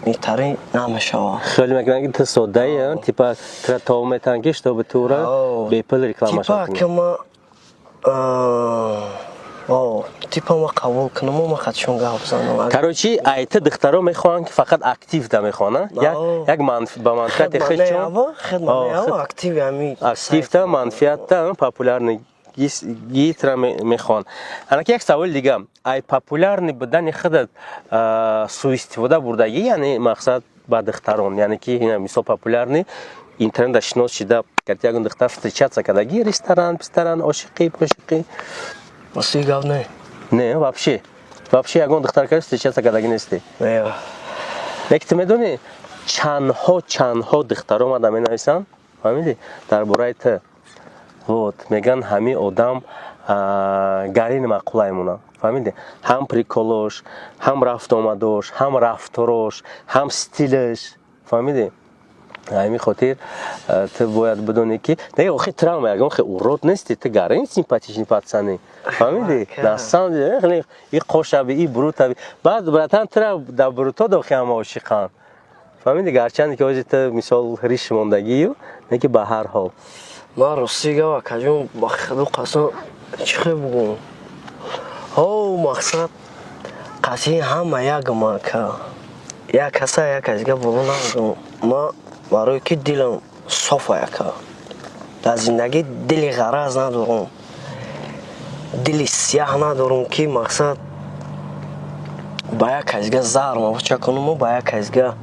итари намешавад. Хеле мекунанд, ки ту соддаи, типа тура тов метаҳанд, ки чтобы тура бепул реклама. Типа, ака, ма типа ма қабул кунаму ма хатшон гап занам. Короче, айта духтаро мехоҳанд, ки фақат актив да мехоҳанд, як ба манфиати худшон. Активта, манфиатта, популярный гитра мехоҳанд. Анаки як саволи дига: ай популярный будани худат суистифода бурдагӣ, яъне мақсад ба духтарон, яъне ки мисол популярный, интернетда шинос шида, ягон духтар встречаться кардагӣ, ресторан писторан, ошиқӣ пошиқӣ? Рости гап, не. Не, вообще ягон духтар кард встречаться кардагӣ нестӣ? Не. Лекин ту медонӣ, чандҳо, чандҳо духтаро омада менависанд, фаҳмидӣ, дар бораи ту. Вот меган, ҳамин одам гарини маъқулай монад, фаҳмиде? Ҳам приколош, ҳам рафтуомадош, ҳам рафторош, ҳам стилаш, фаҳмиде? Ҳамин хотир ту бояд бидонӣ, ки не, охи травма ягон хе урод нести, ту гарин симпатичный пацан и, фаҳмиди? На самом деле и қошаби, и брутаби. Баъд, братан, тура дар бруто дохи ҳама ошиқанд, фаҳмиди? Гарчанде ки ҳози ту, мисол, риш мондагию, не ки ба ҳар ҳол. Ман ростӣ гап, акаҷон, ба худо қасам, чӣ хел бугум, ҳо, мақсад қатъи ҳама ягм, ака, як каса як касига боло намегум. Ман барое ки дилам софа, ака, дар зиндагӣ дили ғараз надорам, дили сияҳ надорам, ки мақсад ба як касига заҳр мабоча кунуму ба як касига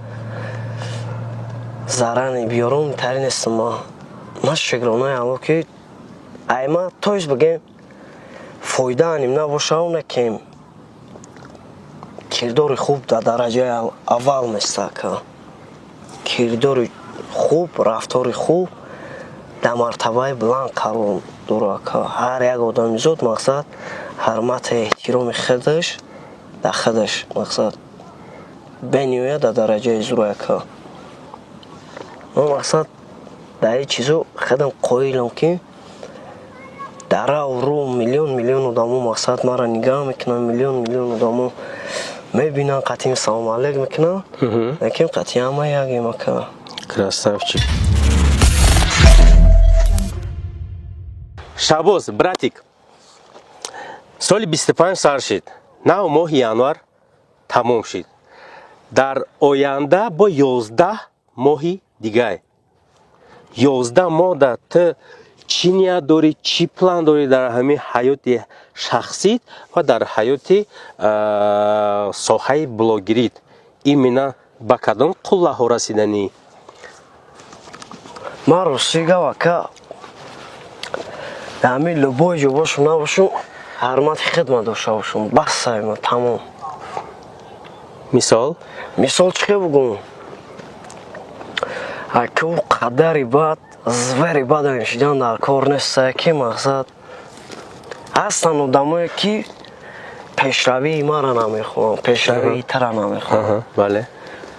заране биёрум, тари нестам. Ман шукронаи Алло, ки айма, то есть бигем, фоида аним набошам, накем кирдори хуб дар дараҷаи аввал места, ака. Кирдори хуб, рафтори хуб дар мартабаи баланд қарор дорад, ака. Ҳар як одамизод, мақсад, ҳурмату эҳтироми худаш дар худаш, мақсад, бениҳоят дар дараҷаи зур, ака. Ман, мақсад, дар ин чизо худам қоилам, ки дар раву рӯ миллион миллион одамо, мақсад, маро нигаҳ мекунанд, миллион миллион одамо мебинанд, қатъи салому алейк мекунанд, лекин қатъи ҳама ягем, ака. Красавчик. Шабоз, братик, соли 25 сар шид, нав моҳи январ тамом шид, дар оянда бо 11 моҳи дигай. 11 моҳ да ту чӣ ният дорӣ, чӣ план дорӣ дар ҳамин ҳаёти шахсит ва дар ҳаёти соҳаи блогерит? Именно ба кадом қуллаҳо расиданӣ? Ман ростӣ гап, ака, дар ҳамин любой ҷо бошум, набошум, ҳурмати хидмат дошта бошум, бас, сайма, тамом. Мисол? Мисол, чӣ хел бугум, ака, ӯ қадари бад звери бадан шидан дар кор нестае, ки мақсад ҳастанд одамое, ки пешравии маро намехоҳанд, пешравии тара намехоҳанд.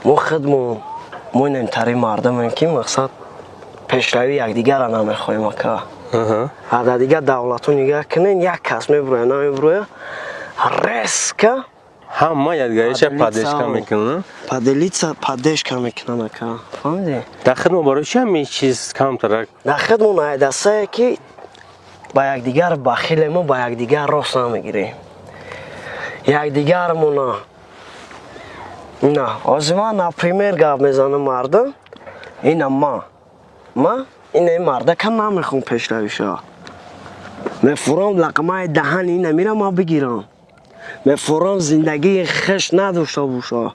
Мо худмон, мо инамтари мардумем, ки мақсад пешравии якдигарро намехоҳем, ака. А дар дигар давлатҳо нигаҳ кунед, як кас мебуроя, намебуроя, резко ҳама якдигариша поддержка мекунанд. Поделиться, поддержка мекунанд, ака, фаҳмидӣ? Дар хидмо барои чи ҳамин чиз камтарак? Дар хидмон айдастае, ки ба якдигар бахилемо, ба якдигар рост намегирем якдигармона. На ҳозир ман, например, гап мезанам, мардум, ина ма ина мардака намехоҳам пешравӣ шава, мефурам лақмаи даҳани ина мира ма бигирам, мефурам зиндагии хеш надошта боша,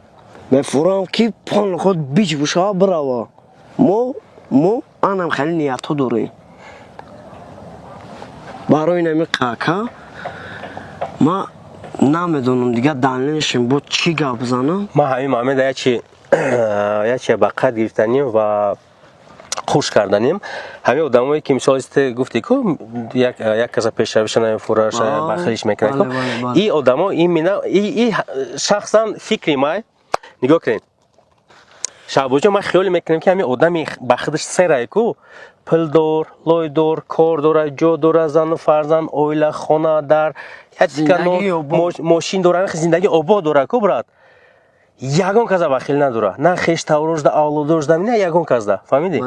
мефурам ки пони худ бич бошава, бирава. Мо анам хеле ниятҳо дорем барои нами қака. Ма намедонам, дигар дальнейшем бо чӣ гап занам. Ман ҳамин момента ячи ба қайд гирифтаним ва хуш карданим. Ҳамин одамое, ки мисол исте гуфтӣ ку, як каса пешравиша намефураш, бахилиш мекунад, и одамо именно и шахсан фикри май, нигоҳ кунед, Шаҳбозҷон, ман хиёле мекунем, ки ҳамин одами ба худаш серай ку, пулдор, лойдор, кор дора, ҷо дора, зану фарзанд, оила, хона, дар мошин дора, зиндагӣ обод дора ку, брат, ягон каса бахил надора, на хеш таврожда, авлодожда, на ягон касда, фаҳмидӣ?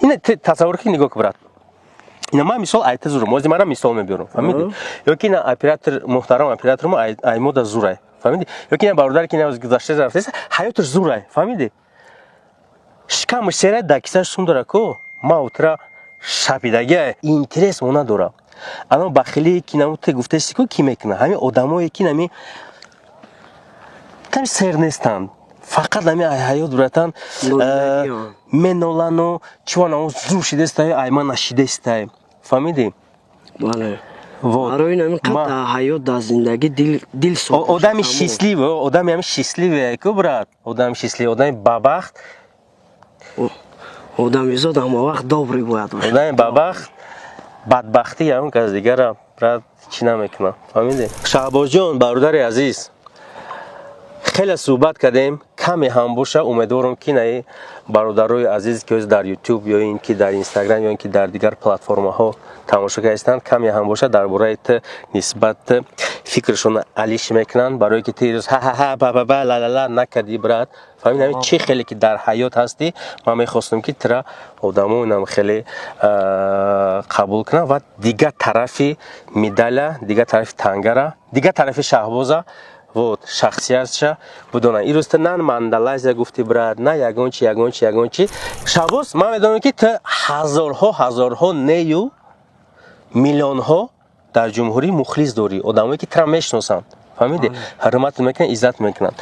Ина тасаввур ки, нигоҳ ку, брат, ина ман мисол айта зурам, ози мара мисол мебиёрам, фаҳмидӣ? Ё ки ина оператор муҳтарам, оператор мо аймода зурай, фаҳмидӣ? Ё ки ина бародаре, ки ина гузашта рафтаист, ҳаёташ зурай, фаҳмидӣ? Шикамаш серай, дар кисаш сум дора ку, ма утра шапидагия интерес мо надора. Ано бахилие, ки наму те гуфтаисти ку, ки мекуна, ҳамин одамое, ки нами ками сер нестанд, фақат ҳами ҳаёт, братан, менолану чиван зур шидестай, айма нашидестай, фаҳмидӣ? Бале. Барои ин ҳамин қадр дар ҳаёт, дар зиндагӣ дил Одами счастливый, одами ҳами счастливый ку, брат, одами счастливый, одами бабахт. Одамизод ҳама вақт добрый бояд бошад. Одами бабахт. Бадбахтӣ ягон кас дигара, брат, чӣ намекунам, фаҳмидӣ? Шаҳбозҷон, бародари азиз, хеле суҳбат кардем, каме ҳам боша. Умедворам, ки наи бародарои азиз, ки дар Ютуб ё ин ки дар Инстаграм, ё ин ки дар дигар платформаҳо тамошо кардастанд, каме ҳам боша дар бораи ту нисбат фикрашонро алиш мекунанд, барое ки ту ирӯз ҳа-ҳа-ҳа, ба-ба-ба, ла-ла-ла накардӣ, брат, фаҳмидӣ? Чӣ хеле ки дар ҳаёт ҳастӣ, ман мехостам, ки тура одамо инам хеле қабул кунанд ва дигар тарафи медаля, дигар тарафи тангара, дигар тарафи Шаҳбоза, вот, шахсиятша бидонанд. Ирӯз ту на мандалазия гуфтӣ, брат, на ягон чи, ягон чи, ягон чи. Шаҳбоз, ман медонам, ки ту ҳазорҳо, ҳазорҳо нею миллионҳо дар ҷумҳурӣ мухлис дорӣ, одамое ки тура мешиносанд, фаҳмидӣ, ҳурмат мекунанд, иззат мекунанд.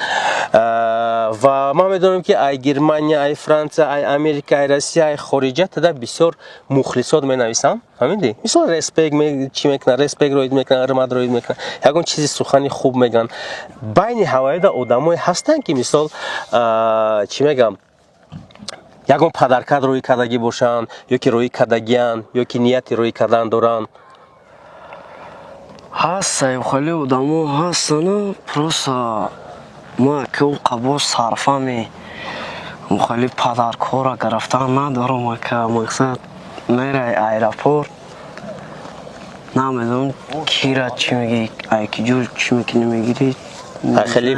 Ва ман медонам, ки ай Германия, ай Франсия, ай Америка, ай Россия, ай хориҷа тада бисёр мухлисот менависанд, фаҳмидӣ? Мисол, респект чӣ мекунанд, респект роид мекунанд, ҳурмат роид мекунанд, ягон чизи сухани хуб мегӯянд. Байни ҳавоида одамое ҳастанд, ки мисол, чӣ мегӯям, ягон подарка рӯӣ кардагӣ бошанд, ё ки рӯӣ кардагиянд, ё ки нияти рӯӣ кардан доранд? Ҳастаем, хеле одамо ҳастану просто ма ки қабо сарфами хеле подаркора гирифтан надорам, ака. Мақсад, мерай аэропорт, намедонам, кира чӣ мегӣ, ай ки ҷо чӣ мекунӣ, мегирӣ. Хеле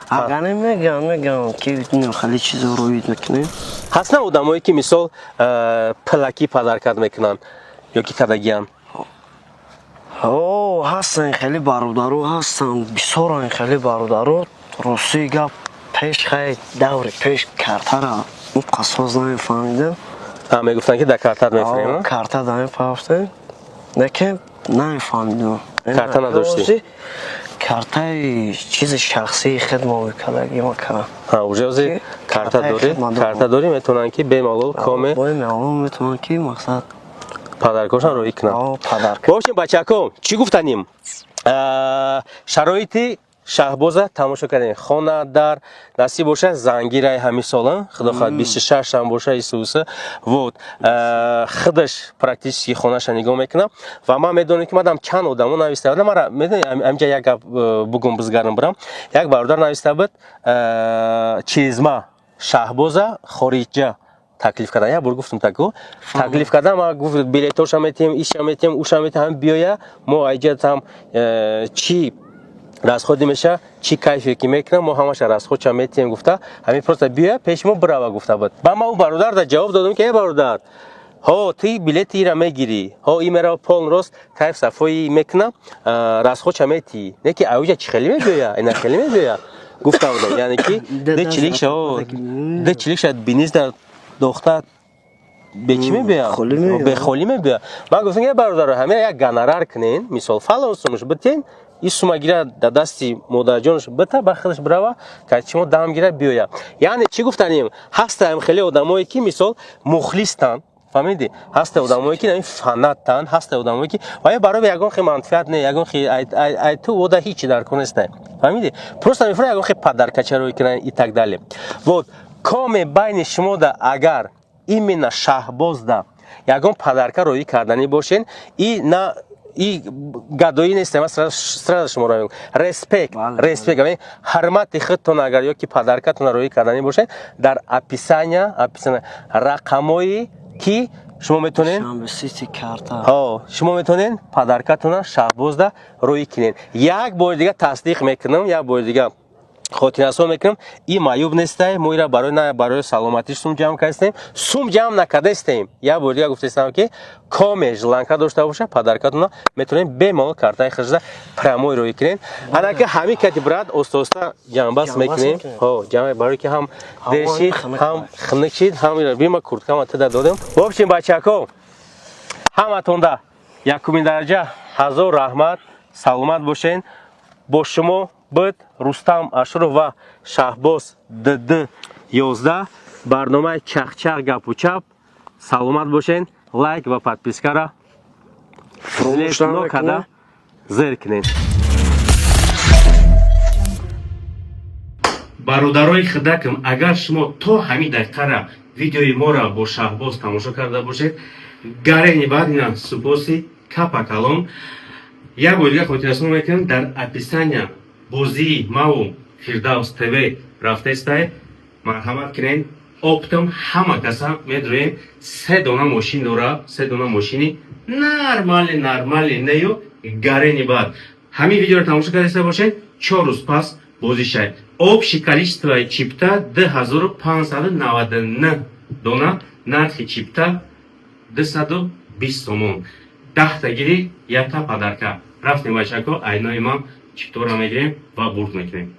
Агане мегӯям, ки хеле чизо роид мекунем. Ҳастанд одамое, ки мисол, пилакӣ подарка мекунанд ё ки кардагиянд? О, ҳастанд, хеле бародаро ҳастанд, бисёранд хеле бародаро. Ростии гап, пеш, хай, даври пеш картара қасоз намефаҳмидем. Мегуфтанд, ки дар картат мефурем? Карта намепафтем, лекин намефаҳмидем. Карта надоштӣ? Картаи чизи шахсии хидма мекардагим, ака. Уже ози карта дорӣ, карта дорӣ, метавонанд, ки бемалол коме Бемалол метавонанд, ки мақсад подаркошон роӣ кунанд. Подарка. Бошем, бачако, чӣ гуфтанем? Шароити Шаҳбоза тамошо кардем, хона дар насиб боша, зангирай ҳамин сола, худо хоҳад, 26 ам боша, исуса. Вот, худаш практически хонаша нигоҳ мекунам. Ва ман медонам, ки мадам чанд одамо нависта будам мара, медони, ҳаминҷа як гап бугум, бизгарам, бирам. Як бародар нависта буд, чизма Шаҳбоза хориҷа таклиф кардан. Як бор гуфтам, таку таклиф кардан, ма гуфт, билетоша метиҳем, иша метиҳем, уша метиҳем, ҳам биёя, мо айҷатам чӣ расходи меша, чӣ кайфе ки мекунам, мо ҳамаша расходша метиҳем, гуфта, ҳамин просто биёя пеши мо, бирава, гуфта буд. Ба ма ӯ бародар да ҷавоб додам, ки э бародар, ҳо, ти билети ира мегирӣ, ҳо, и мерава, полн рост кайф сафои мекуна, расходша метиҳӣ, не ки ауҷа чӣ хеле мебиёя, ина хеле мебиёя, гуфта будам, яъне ки д чиликша, д чиликша бинизда дохта бечӣ мебиёя, бехолӣ мебиёя. Ман гуфтам, ки бародаро, ҳамин як гонорар кунен, мисол, фалон сумаш битен, и сума гира, да дасти модарҷонаш бита, ба худаш бирава, качимо дам гира, биёя. Яъне чӣ гуфтанем? Ҳастаам хеле одамое, ки мисол мухлистанд, фаҳмидӣ? Ҳаста одамое, ки фанаттанд, ҳаста одамое, ки вая барои ягон хе манфиат не, ягон хе ай ту ода ҳичи дар кор нестай, фаҳмидӣ? Просто мефура ягон хе подаркачарои кунанд и так далее. Вот, коме байни шумода агар именно Шаҳбозда ягон подарка роӣ карданӣ бошен, и на и гадоӣ нест, ман сразу шуморо мегӯям, респект, респект, ҳурмати худтон, агар ё ки подаркатон роӣ карданӣ бошед, дар описания рақамое, ки шумо метонед, шумо метонед подаркатона Шаҳбозда роӣ кунед. Як бори дига тасдиқ мекунам, як бори дига хотиррасон мекунам: и маъюб нестай, мо ира барои на барои саломатиш сум ҷамъ кардастем, сум ҷамъ накардастем. Як бори дига гуфтастам, ки коме желанка дошта боша, подаркатона метавонем бемалол картаи худшда прямой роӣ кунем. Анаки ҳамин кати, брат, оста оста ҷамъбаст мекунем. Ҳо, барои ки ҳам дер шид, ҳам хунук шид, ҳам бима курткама тида додем. В общем, бачако, ҳаматонда якумин дараҷа ҳазор раҳмат, саломат бошен. Бо шумо буд Рустам Ашуров ва Шаҳбоз дд 11, барномаи Чахчах гапу чап. Саломат бошен, лайк ва подпискара када зер кунед. Бародарои худакам, агар шумо то ҳамин дақиқара видеои моро бо Шаҳбоз тамошо карда бошед. Гарени баъд ина супоси капа калон. Як бор дига хотиррасон мекунам, дар описания бозии маву Фирдавс ТВ рафтестай, марҳамат кунед. Оптом ҳама каса медроем, се дона мошин дора, се дона мошини нормали, нормали нею гарени. Баъд ҳамин видеоро тамошо кардаиста бошед, 4 рӯз пас бозӣ шавед. Общий количество чипта 2599 дона, нархи чипта 220 сомон, 10-та гири, якта подарка. Рафтем, бачако, айнои ман чиптора мегирем ва бурд мекунем.